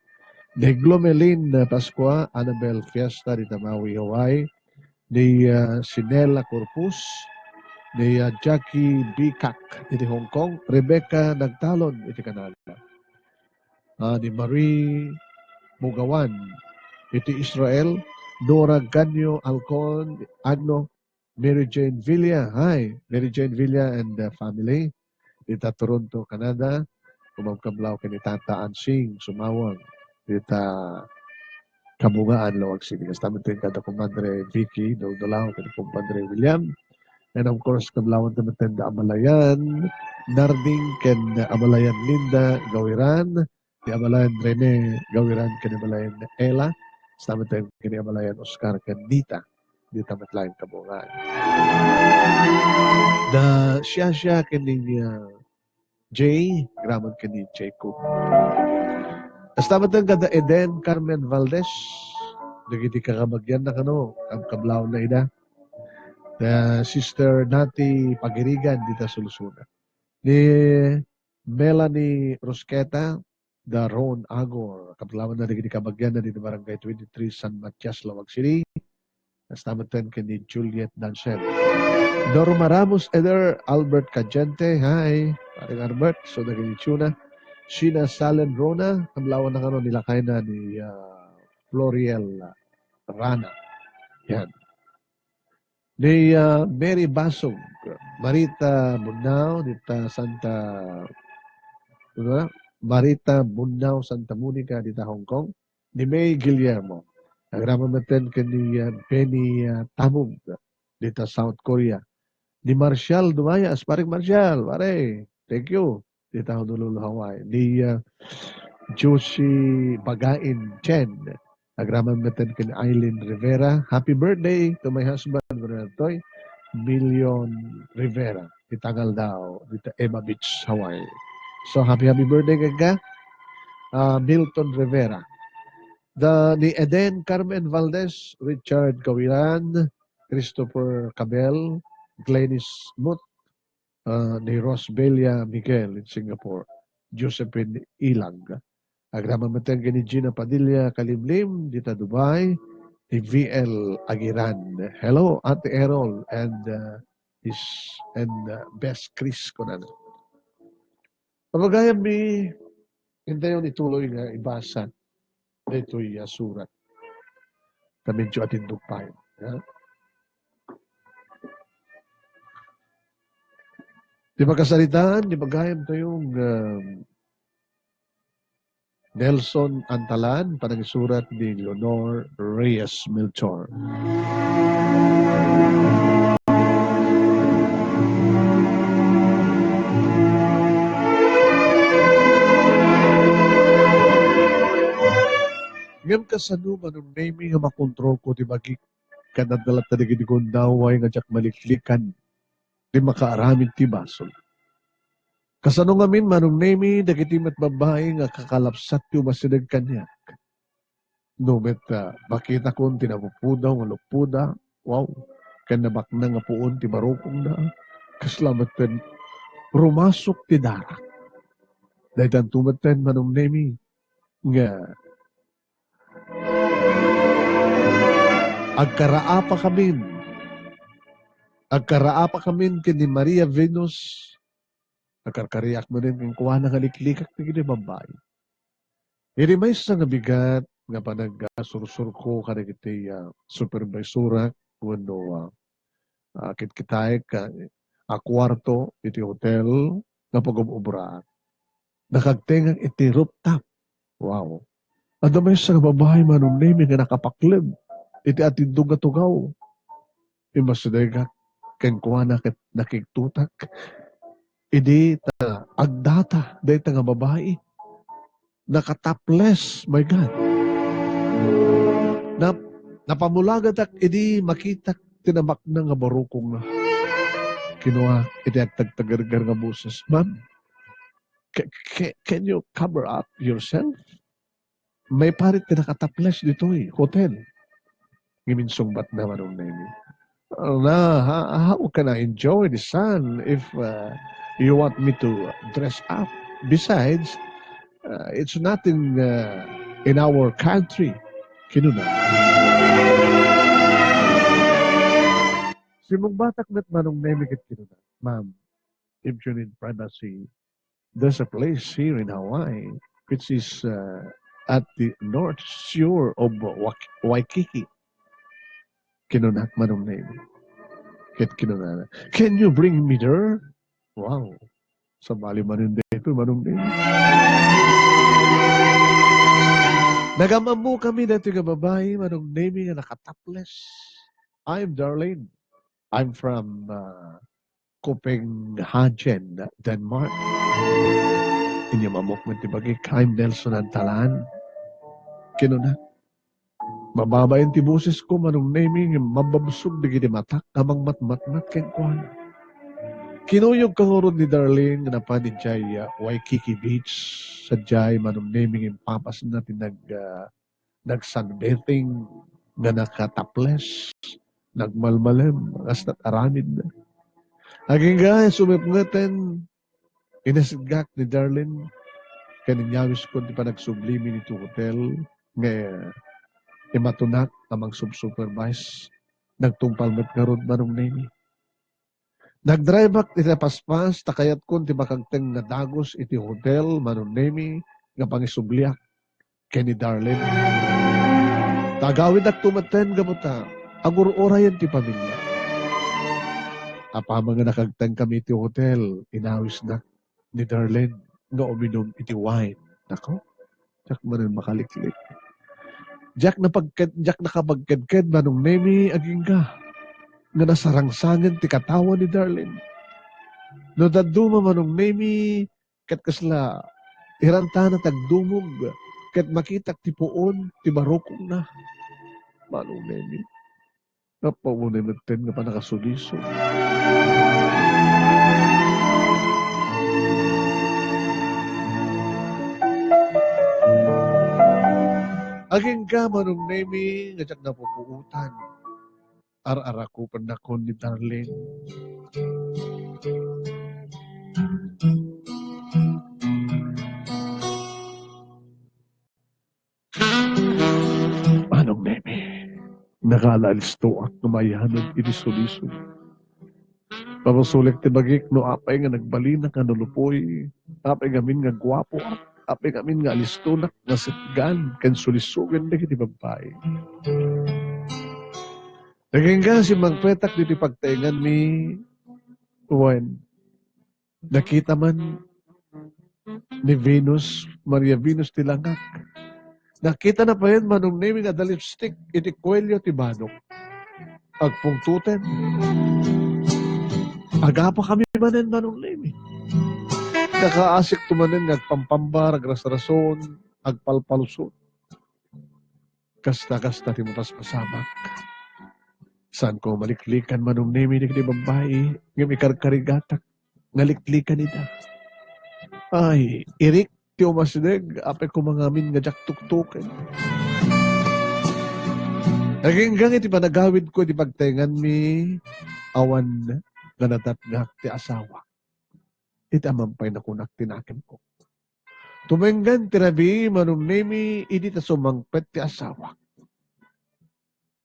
Ni Glomelin Pascua, Annabel Fiesta, dita Maui, Hawaii. Ni, ah, Sinela Corpus, ni, ah, Jackie Bikak, iti Hong Kong. Rebecca Nagtalon, iti Canada. Ah, ni Marie Mugawan, iti Israel. Nora Ganyo Alcon, Agno, Mary Jane Villa. Hi, Mary Jane Villa and the family. Dita Toronto, Canada. Kumabkablaw ken ni Tata Ansing Sumawang. Dita Kabungaan, Laoag City. Kasta metten kada Compadre Vicky Duldulau, kada Compadre William. And of course, kablawan ta metten da Abalayan Narding ken Abalayan Linda Gawiran, di Abalayan Rene Gawiran ken Abalayan Ella, kasta metten ken ni Abalayan Oscar ken Nita, dita met laeng Kabungaan. Da Shasha ken ni, ah, Jay, agraman ken ni Jacob. Kasta metten kada Eden Carmen Valdez, dagiti kakabagianna kano, kab-, kablawanna ida. Da Sister Nati Pagirigan, dita Sulusuna. Ni Melanie Rusqueta, da Ron Agor. Kablawanna dagiti kabagianna dita Barangay twenty-three, San Matias, Laoag City. Kasta metten ken ni Juliet Dancel. Norma Ramos, Eder Albert Cadiente. Hi, Paring Albert. So, dagiti Chuna. Sheena Salen Rona. Kablawanna kano ni lakayna ni, ah, Floriel Rana. Yan. Ni, ah, Mary Basog, Marita Bunnao, dita Santa, ano na? Marita Bunnao, Santa Monica, dita Hong Kong. Ni May Guillermo. Agraman metten ken ni, ah, Benny, ah, Tamug, dita South Korea. Ni Marshall Dumayas, Paring Marshall, pare, thank you. Dita Honolulu, Hawaii. Ni, ah, Josie Bagain Chen. Agraman metten ken Eileen Rivera. Happy birthday to my husband, Brother Toy. Million Rivera. Itangal daw dita Ema Beach, Hawaii. So, happy, happy birthday kenka, ah, Milton Rivera. Da ni Eden Carmen Valdez, Richard Gawiran, Christopher Cabel, Glennis Mut, ah, ni Rosbelia Miguel in Singapore, Josephine Ilang. Agraman metten ken ni Gina Padilla Kalimlim, dita Dubai, ni V L Agiran. Hello, Ate Errol and, ah, his, and, ah, Best Chris, kunana. Pagayam mi, intayon ituloy nga ibasa daytoy a surat. Ta medyo atindog pay, ha? Di makasaritaan, di magayam tayo nga, um, Nelson Antalan, panangisurat ni Leonor Reyes Melchor. Ngem kasano, Manong Nemy, nga makontrolko ti bagik ken adda latta dagiti gundaway nga diak maliklikan ti makaaramid ti basol? Kasano ngamin, Manong Nemy, dagiti met babbai nga kakalapsat ti umasideg kaniak? No met, ah, makitakon ti napupudaw nga luppoda, wow, ken nabaknang nga puon ti barukongna, kasla metten rumasok ti darak. Daytanto metten, Manong Nemy, nga agkaraapakamin, agkaraapakamin ken ni Maria Venus, agkarkariak manen kenkuana nga liklikak dagiti babbai. Iti maysa nga bigat nga panagsursurko kadagiti, ah, supervisorak wenno, ah, ah, kitkitaek, ah, a kuarto iti hotel nga pagub-ubraak. Nakagtengak iti rooftop. Wow. Adda maysa nga babbai, Manong Nemy, nga nakapakleb iti atindog nga tugaw. Immasidegak kenkuana ket nakigtotak. Idi ta agdata dayta nga babbai, nakatopless, my God. Nap-, napamulagadak idi makitak ti nabaknang nga barukongna. Kinuak iti agtagtagerger nga boses, "Ma'am, ca-, ca-, can you cover up yourself? Maiparit ti nakatopless ditoy hotel." Ngem insungbatna, Manong Nemy, "Uh, na, how, how can I enjoy the sun if, uh, you want me to dress up? Besides, uh, it's nothing, uh, in our country," kinuna. Simmungbatak met, Manong Nemy, ket kinuna, "Ma'am, if you need privacy, there's a place here in Hawaii which is, uh, at the north shore of Wa-, Waikiki." Kinunak, Manong Nemy. Ket kinunana, "Can you bring me there?" Wow. Sabali manen daytoy, Manong Nemy. Nagam-ammokami daytoy nga babbai, Manong Nemy, nga nakatopless. "I'm Darlene. I'm from, uh, Copenhagen, Denmark." Inyam-ammok met ti bagik, "I'm Nelson Antalan," kinuna. Mababain ti bosesko, Manong Nemy, ngem mababsog dagiti matak nga mangmatmatmat kenkuana. Kinuyogka ngarud ni Darlene nga napan idiay, ah, Waikiki Beach. Sadiay, Manong Nemy, nga impapasna ti nag-, ah, nag-sunbathing nga nakatopless, nagmalmalem, kasla aramidna. Agingga, sumipngeten, inasitgak ni Darlene, ken inyawiskon ti panagsublimi iti hotel, nga imatunak a magsubsupervise. Nagtungpal met ngarud, Manong Nemy. Nagdriveak iti napaspas, ta kayatkon ti makagteng nga dagus iti hotel, Manong Nemy, nga pangisubliak ken ni Darlene. Ta agawidakto metten gapu ta agur-urayen ti pamilya. Apaman nga nakagtengkami iti hotel, inawisnak ni Darlene nga uminum iti wine. Nako, diak manen makaliklik. Diak napagked-, diak nakapagkedked, Manong Nemy, agingga nga nasarangsangen ti katawan ni Darlene. No dadduma, Manong Nemy, ket kasla irantana ti agdumog, ket makitak ti puon ti barukongna. Manong Nemy, napawunay metten nga pannakasulisog. Agingga, Manong Nemy, nga diak napupuotan. Ar-arakupennakon ni Darlene. Manong Nemy, nakaalistoak nga mayaneg iti sulisog. Pabasolek ti bagik no apay nga nagbalinak nga nalupoy, apay ngamin nga guapoak, apay ngamin nga alistonak nga setgan ken sulisogen dagiti babbai. Agingga, simmangpetak ditoy pagtaenganmi, wen, nakita man ni Venus, Maria Venus ti langak. Nakitana payen, Manong Nemi, nga adda lipstick iti kuelio ti banok. Agpungtoten. Agapakami manen, Manong Nemi. Nakaasik to manen nga agpampambar, agrasrason, agpalpaluson. Kasta-kasta ti mapaspasamak. Saanko maliklikan, Manong Nemi, dagiti babbai, ngem ikarkarigatak nga liklikan ida. Ay, irik ti umasideg, apay koma ngamin nga diak tuktuken. Aginggang iti panagawidko iti pagtaenganmi, awan nga nadatngak ti asawa. Iti aman pay nakunak ti nakemko. Tumenggan ti rabii, Manong Nemi, idi ta sumangpet ti asawak.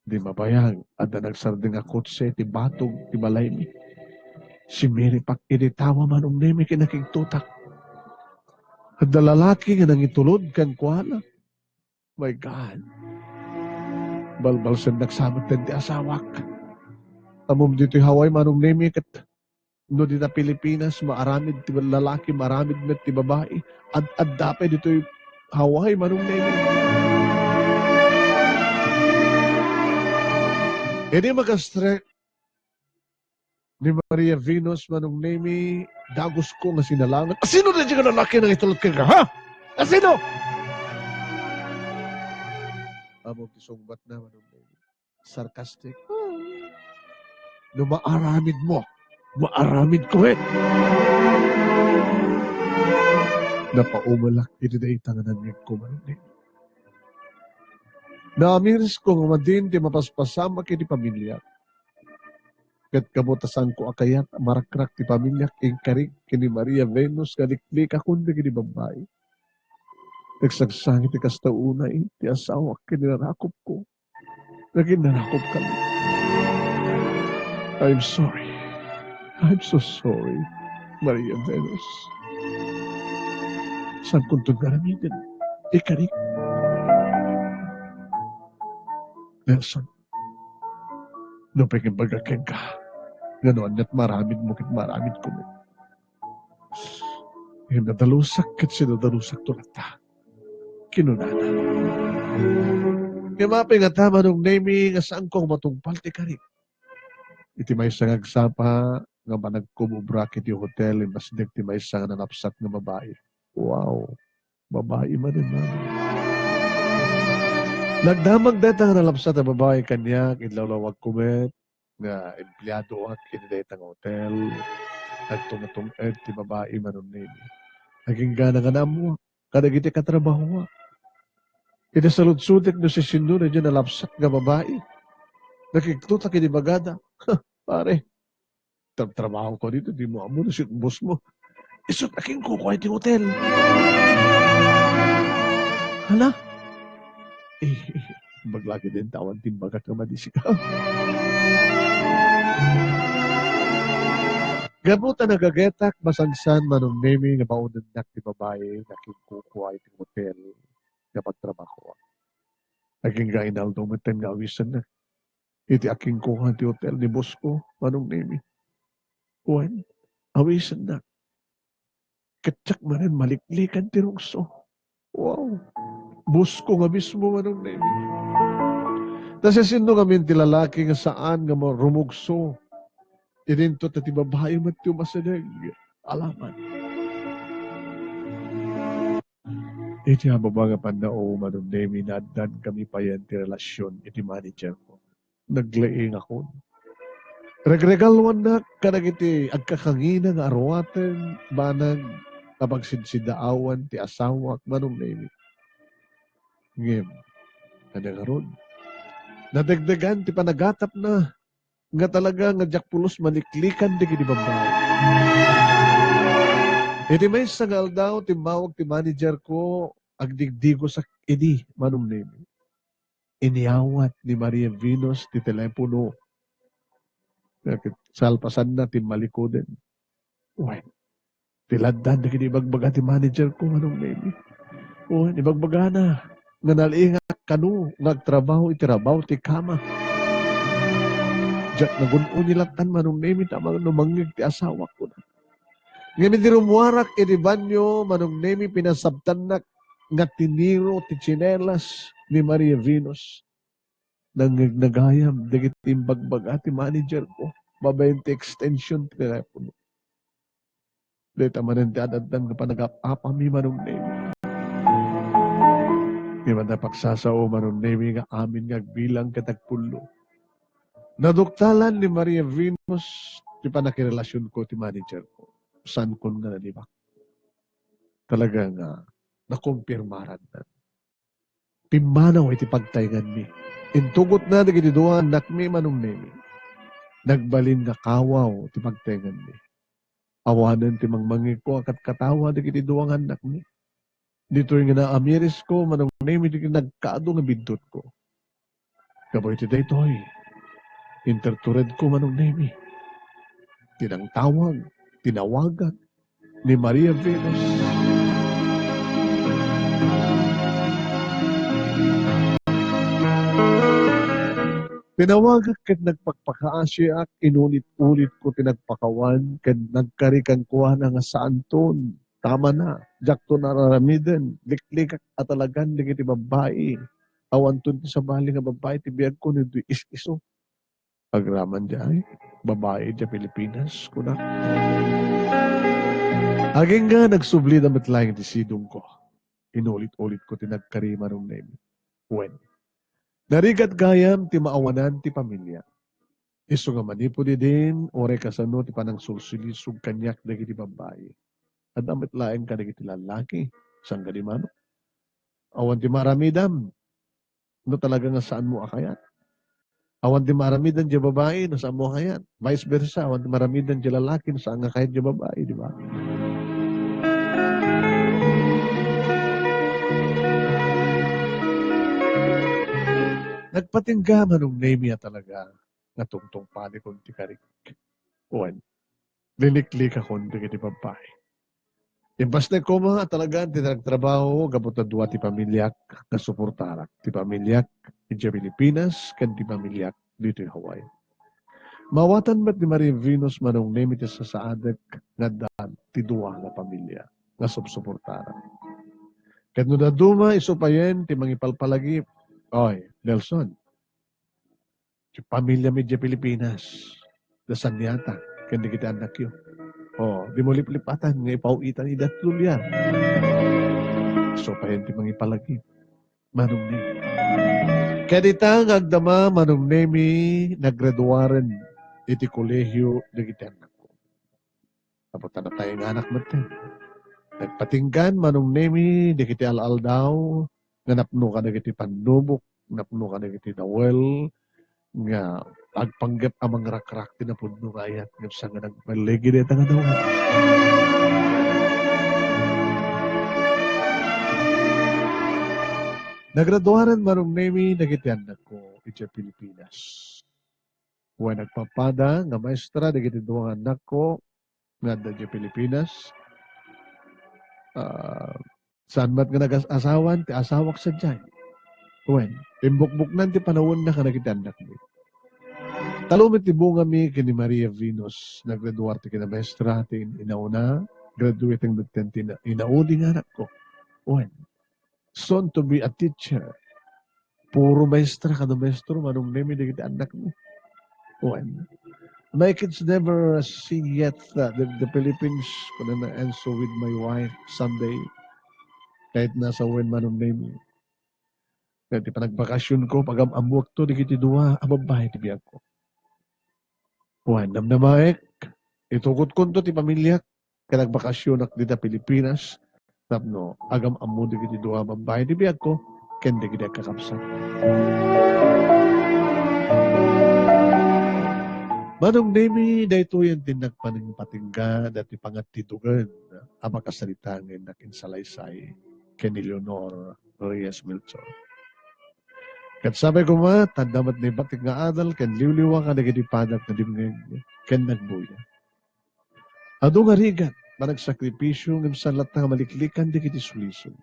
Di mabayag, adda nagsardeng a kotse ti batog ti balaymi. Simiripak idi tawa, Manong Nemi, ken nakigtotak. Adda lalaki nga nangitulod kenkuana. My God. Balbalsennak sa metten ti asawak. Ammom ditoy Hawaii, Manong Nemi, ket no dita Pilipinas, maaramid ti lalaki, maaramid met ti babai. Ad-adda pay ditoy Hawaii, Manong Nemi. Idi makastrek ni Maria Venus, Manong Nemi, dagusko nga sinalangen. Asino daydiay nga lalaki nga nangitulod kenka, ha? Asino? Ammom ti sungbatna, Manong Nemi. Sarcastic. No maaramidmo, maaramidko met. Napaumalak iti dayta nga nangngegko, Manong Nemi. Naamirisko nga madin ti mapaspasamak iti pamiliak. Ket gapu ta saanko a kayat a marakrak ti pamiliak, inkarik ken ni Maria Venus nga liklikakon dagiti babbai. Nagsagsangit ti kasta unay ti asawak ken ni narakupko. Naging narakupkami. I'm sorry. I'm so sorry, Maria Venus. Saankonton nga aramiden. Ikarik. Nelson, no pay imbagak kenka nga no aniat maaramidmo ket maaramidko met. Ngem nadalusak ket sinadalusakto latta, kinunana. Ngem apay ngata, Manong Nemi, nga saanko a matungpal ti karik? Iti maysa nga agsapa nga panagkumobrak iti hotel, immasdek ti maysa nga nalapsat nga babai. Wow! Babai manen, Manong. Nagdamag dayta nga nalapsat a babai kaniak, inlawlawagko met nga empleadoak iti dayta nga hotel. Nagtungatung-ed ti babai, Manong Nemi. Agingga nga naammoak kadagiti katrabahoak. Iti saludsodek no siasino daydiay nalapsat nga babai, nakigtotak iti bagada. Pare, trabtrabahoko ditoy, dimo ammo no sino ti bossmo. Isu't akinkukua iti hotel. Hala? Eh, imbag la ketdin ta awan ti imbagak nga madi sika. Gapu ta nagagetak, masansan, Manong Nemi, nga maunennak ti babai nga akinkukua iti hotel nga pagtrabahoak. Agingga inaldaw metten nga awisenna iti akinkua ti hotel ni bossko, Manong Nemi. Wen, awisenna. Ket diak manen maliklikan ti rukso. Wow! Bossko nga mismo, Manong Nemi. Ta siasino ngamin ti lalaki nga saan nga ma-, rumugso? Idinto ta ti babai met ti umasideg. Alaman. Iti ababa nga pannao, Manong Nemi, naaddan kami payen ti relasyon iti manager ko. Naglaingakon. Regregaluannak kadagiti agkakangina nga aruaten banag a pagsidsidaawan ti asawak, Manong Nemi. Ngem, ania ngarud? Nadegdegan ti panagatapna nga talaga nga diak pulos maliklikan dagiti babbai. Iti maysa nga aldaw, timmawag ti manager ko, agdigdigosak idi, Manong Nemi. Inyawat ni Maria Venus ti telepono. Ket salpasanna, timmalikoden. Wen, ti laddan dagiti ibagbaga ti manager ko, Manong Nemi. Wen, ibagbagana nga nalaingak kano nga agtrabaho iti rabaw ti kama. Diak nagun-oni lattan, Manong Nemi, ta mangno mangngeg ti asawak, kuna. Ngem idi rummuarak iti banio, Manong Nemi, pinasabtannak nga tiniro ti tsinelas ni Maria Venus. Nangngegnagayam dagiti imbagbaga ti manager ko babaen ti extension ti telepono. Dayta manen ti ad-addan nga panagap-apami, Manong Nemi. Ngem adda pagsasao, Manong Nemi, nga amin nga agbilang ket agpullo. Naduktalan ni Maria Venus ti pannakirelasionko ti manager ko. Saankon nga nalibak. Talaga nga nakumpirmaranna. Pimmanaw iti pagtaenganmi. Intugotna dagiti dua nga annakmi, Manong Nemi. Nagbalin nga kawaw ti pagtaenganmi. Awanen ti mangmangngegko a katkatawa dagiti dua nga annakmi. Ditoy nga naamirisko, Manong Nemi, dagiti nagkaadu nga biddutko. Gapu iti daytoy, interturedko, Manong Nemi. Tinangtawag, tinawagak ni Maria Venus. Tinawagak ket nagpakpakaasiak, inulit-ulitko ti nagpakawan, ket nagkari kenkuana nga saanton, tamana, diakton ar-aramiden, liklikak a talagan dagiti babbai. Awanton ti sabali nga babbai ti biagko no di is-isu. Agraman diay, babai diay Pilipinas, kunak. Agingga nagsublida met laeng ti sidongko. Inulit-ulitko ti nagkari, Manong Nemi. Wen, narigat gayam ti maawanan ti pamilia. Isu nga manipud idin, uray kasano ti panangsulsulisog kaniak dagiti babbai. Adda met laeng kadagiti lallaki, saan kadi, Manong? Awan ti maaramidam no talaga nga saanmo a kayat. Awan ti maaramidam diay babai no saanmo a kayat. Vice versa, awan ti maaramidam diay lalaki no saan nga kayat diay babai, di ba? Nagpatingga, Manong Nemi, a talaga nga tungtungpanikon ti karik. Wen, liliklikakon dagiti babbai. Imbasnek koma a talagan ti nagtrabaho gapu ta dua ti pamiliak nga suportarak, ti pamiliak idiay Pilipinas ken ti pamiliak ditoy Hawaii. Maawatan met ni Maria Venus, Manong Nemi, ti sasaadek nga adda ti dua nga pamilia nga supsuportarak. Ket no dadduma, isu payen ti mangipalpalagip. Oy, Nelson, ti pamiliam idiay Pilipinas, da Saniata, ken dagiti annakyo. O, dimo liplipatan nga ipaw-itan ida ti dulian. Isu payen ti mangipalagip, Manong Nemi. Ket ita nga agdama, Manong Nemi, naggraduaren iti kolehio dagiti annakko. Gapu ta nataenganak metten. Nagpatinggan, Manong Nemi, dagiti al-aldaw nga napno kadagiti pannubok, napno kadagiti dawel, nga agpanggep a mangrakrak ti napudno nga ayat, ngem saan nga nagpalligi dayta nga dawel. Nagraduaren, Manong Nemi, dagiti annakko idiay Pilipinas. Wen, nagpapada nga maestra dagiti dua nga annakko nga adda idiay Pilipinas. Ah, saan met nga nagas-asawan ti asawak sadiay. Wen, imbukbuknan ti panawenna kadagiti annakmi. Tallo met ti bungami ken ni Maria Venus, naggraduar ti kinamaestra ti in-, inauna, graduating metten ti ina-, inaudi nga anakko. Wen, soon to be a teacher. Puro maestra kada maestro, Manong Nemi, dagiti annakmi. Wen, my kids never see yet, uh, the, the Philippines, kunana, and so with my wife, someday, kahit nasa wen, Manong Nemi. Ket ti panagbakasionko, pagam-ammoakto dagiti dua a babbai ti biagko. Wen, namnamaek, itugotkonto ti pamiliak, ket agbakasionak dita Pilipinas, tapno agam-ammo dagiti dua a babbai ti biagko ken dagiti agkakabsat. Manong Nemi, daytoyen ti nagpaningpatingga dati pangattidogen a makasarita nga innak insalaysay ken ni Leonor Reyes Melchor. Ket sapay koma, ta adda met naibatik nga adal ken liwliwa kadagiti padak nga dimngeg ken nagbuya. Adu nga rigat, panagsakripisio, ngem saan latta nga maliklikan dagiti sulisog.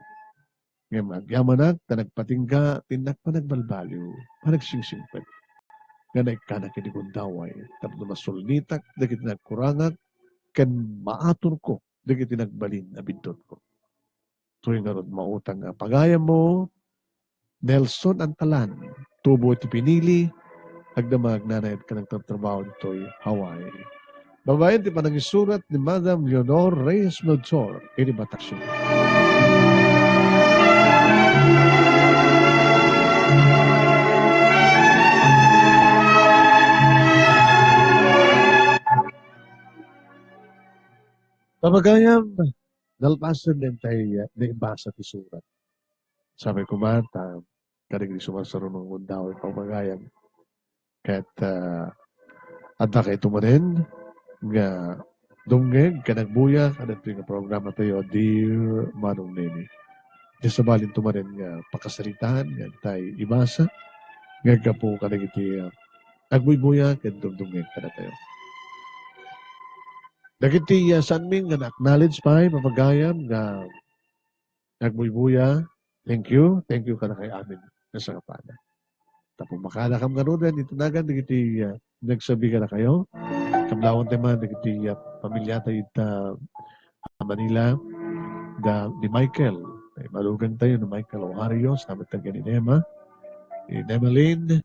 Ngem agyamanak ta nagpatingga ti innak panagbalbaliw, panagsingsimpet, nga naikkanak iti gundaway tapno masulnitak dagiti nagkurangak ken maaturko dagiti nagbalin a biddutko. Toy ngarud mautang nga pagayammo, Nelson Antalan, tubo iti pinili, agdama agnanayon ken agtartrabaho ditoy Hawaii. Babaen ti panangisurat ni Madam Leonor Reyes Melchor iti Batak City. Pamagayam, nalpasen daytay, ah, naibasa ti surat. Sapay koma ta kadagiti sumarsarunong nga gundaway pamagayam. Ket, ah, adda kayto manen nga dumngeg ken agbuya kadagitoy nga programa tayo, Dear Manong Neni. Di sabalin to manen nga pakasaritaan nga tay ibasa nga aggapu kadagiti, ah, agbuybuya ken dumdumngeg kadatayo. Dagiti, ah, saanmi nga na-acknowledge pay, pamagayam nga nagbuybuya, thank you, thank you kadakayo amin nga sangapana. Tapno makadakam ngaruden iti nagan dagiti, ah, nagsabi kadakayo, kablawan tayo man dagiti, ah, pamilya tayo ita, ah, Manila, da, ni Michael, ibalugan tayo ni Michael Ohario, salamat tayo ni Nema, ni Nemalin,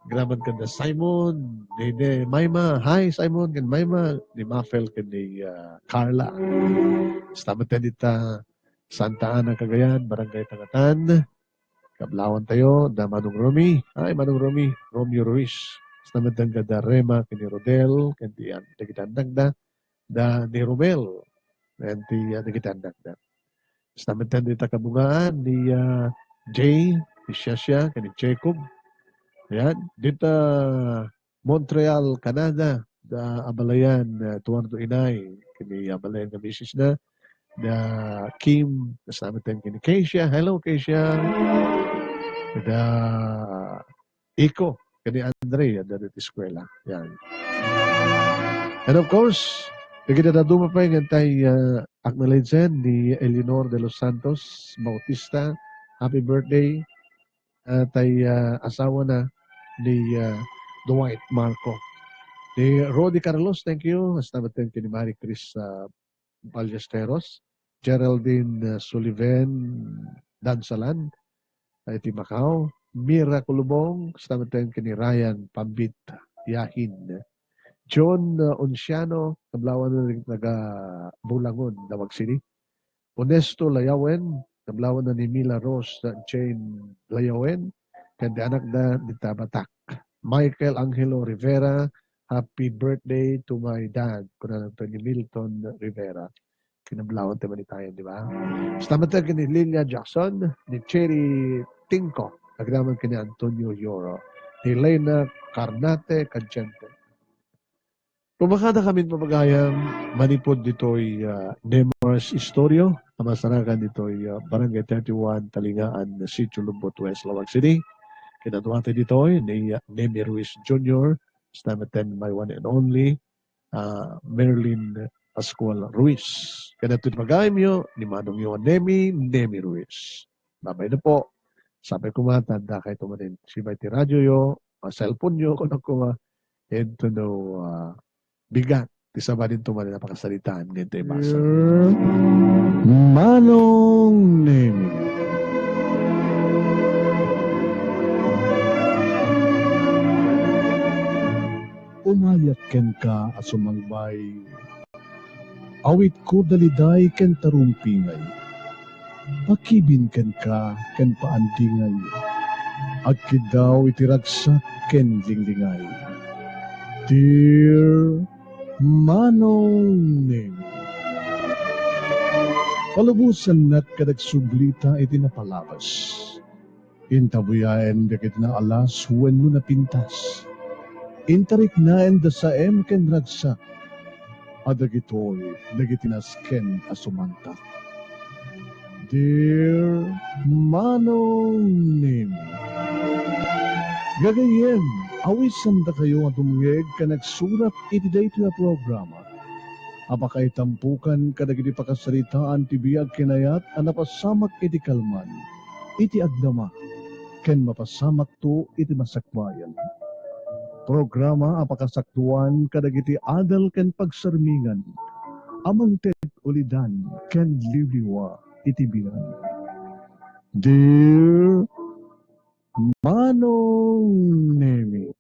graman kanda Simon, ni, ni Maima, hi Simon, ken Maima, ni Mafel, ken ni, ah, Carla. Salamat tayo dita, Santa Ana, Cagayan, Barangay Tangatan. Kablawan tayo, da Manong Romy. Ay, Manong Romy, Romeo Ruiz. Salamat da Rema, ken ni Rodel, ken ti an-, dagiti annakda, da ni Romel, ken ti, ah, dagiti annakda. Salamat da dita kabungaan ni, ah, Jay, ni Shasha, ken ni Jacob. Ayan, dita Montreal, Canada, da abalayan, eh, Tuan do Inay, ken ni abalayan nga misis na, da Kim, kasama tayo ken ni Keisha. Hello, Keisha. Da Iko, ken ni Andre, adda ditoy eskwela. Yan. And of course, dagiti dadduma pay nga tay, ah, acknowledge ni Eleanor de los Santos Bautista. Happy birthday. Ah, tay, ah, asawa na ni, ah, Dwight Marco. Ni Rodi Carlos, thank you. Hasta met ken ni Marie Chris, ah, Ballesteros, Geraldine, ah, Sullivan Dansalan, ah, iti Macau, Mira Kulubong, hasta met ken ni Ryan Pambit Yahin, John, ah, Onciano, kablawan na rin taga Bulangon, Davao City. Onesto Layawen, kablawan na ni Mila Rose Jane Layawen, ken ti anakda dita Batak. Michael Angelo Rivera, "Happy birthday to my dad," kuna ni Milton Rivera. Kinablawan ti manitayan, di ba? Basta matag ni Lilia Jackson, ni Cherry Tingko, agdaman ken ni Antonio Yoro, ni Lena Carnate Cadiente. Pumakada kami, pamagayam, manipud ditoy, ah, Nemar's Istorio, a masarakan ditoy, ah, Barangay thirty-one, Talingaan, Sitio Lumbot West, Laoag City. Kinaduate ditoy ni, ah, Nemi Ruiz Junior, basta met ken my one and only, ah, Merlin Pascual Ruiz. Kanato ti pagayamyo ni manongyo a Nemi, Nemi Ruiz. Babay na po. Sapay koma ta adda kayto manen. Sibay ti radyoyo, a cellphone-yo, kunak koma, ento no, ah, bigat ti sabali to manen a pakasaritaan nga ito ibasa. Manong Nemi. Umayak kenka a sumangbay. Awitko daliday ken tarumpingay. Pakibin kenka ken paandingay. Agkiddaw iti ragsak ken linglingay. Dear Manong Nemi. Palubosannak ket agsublita iti napalabas. Intabuyaen dagiti naalas wenno napintas. Intariknaen da saem ken ragsak. A dagitoy dagiti nasken a sumantak. Dear Manong Nemi. Gagayyem, awisan dakayo a dumngeg ken agsurat iti daytoy a programa a pakaitampukan kadagiti pakasaritaan ti biag ken ayat a napasamak iti kalman, iti agdama, ken mapasamakto iti masakbayan. Programa a pakasaktuan kadagiti adal ken pagsarmingan a mangted ulidan ken liwliwa iti biag. Dear Manong Nemi.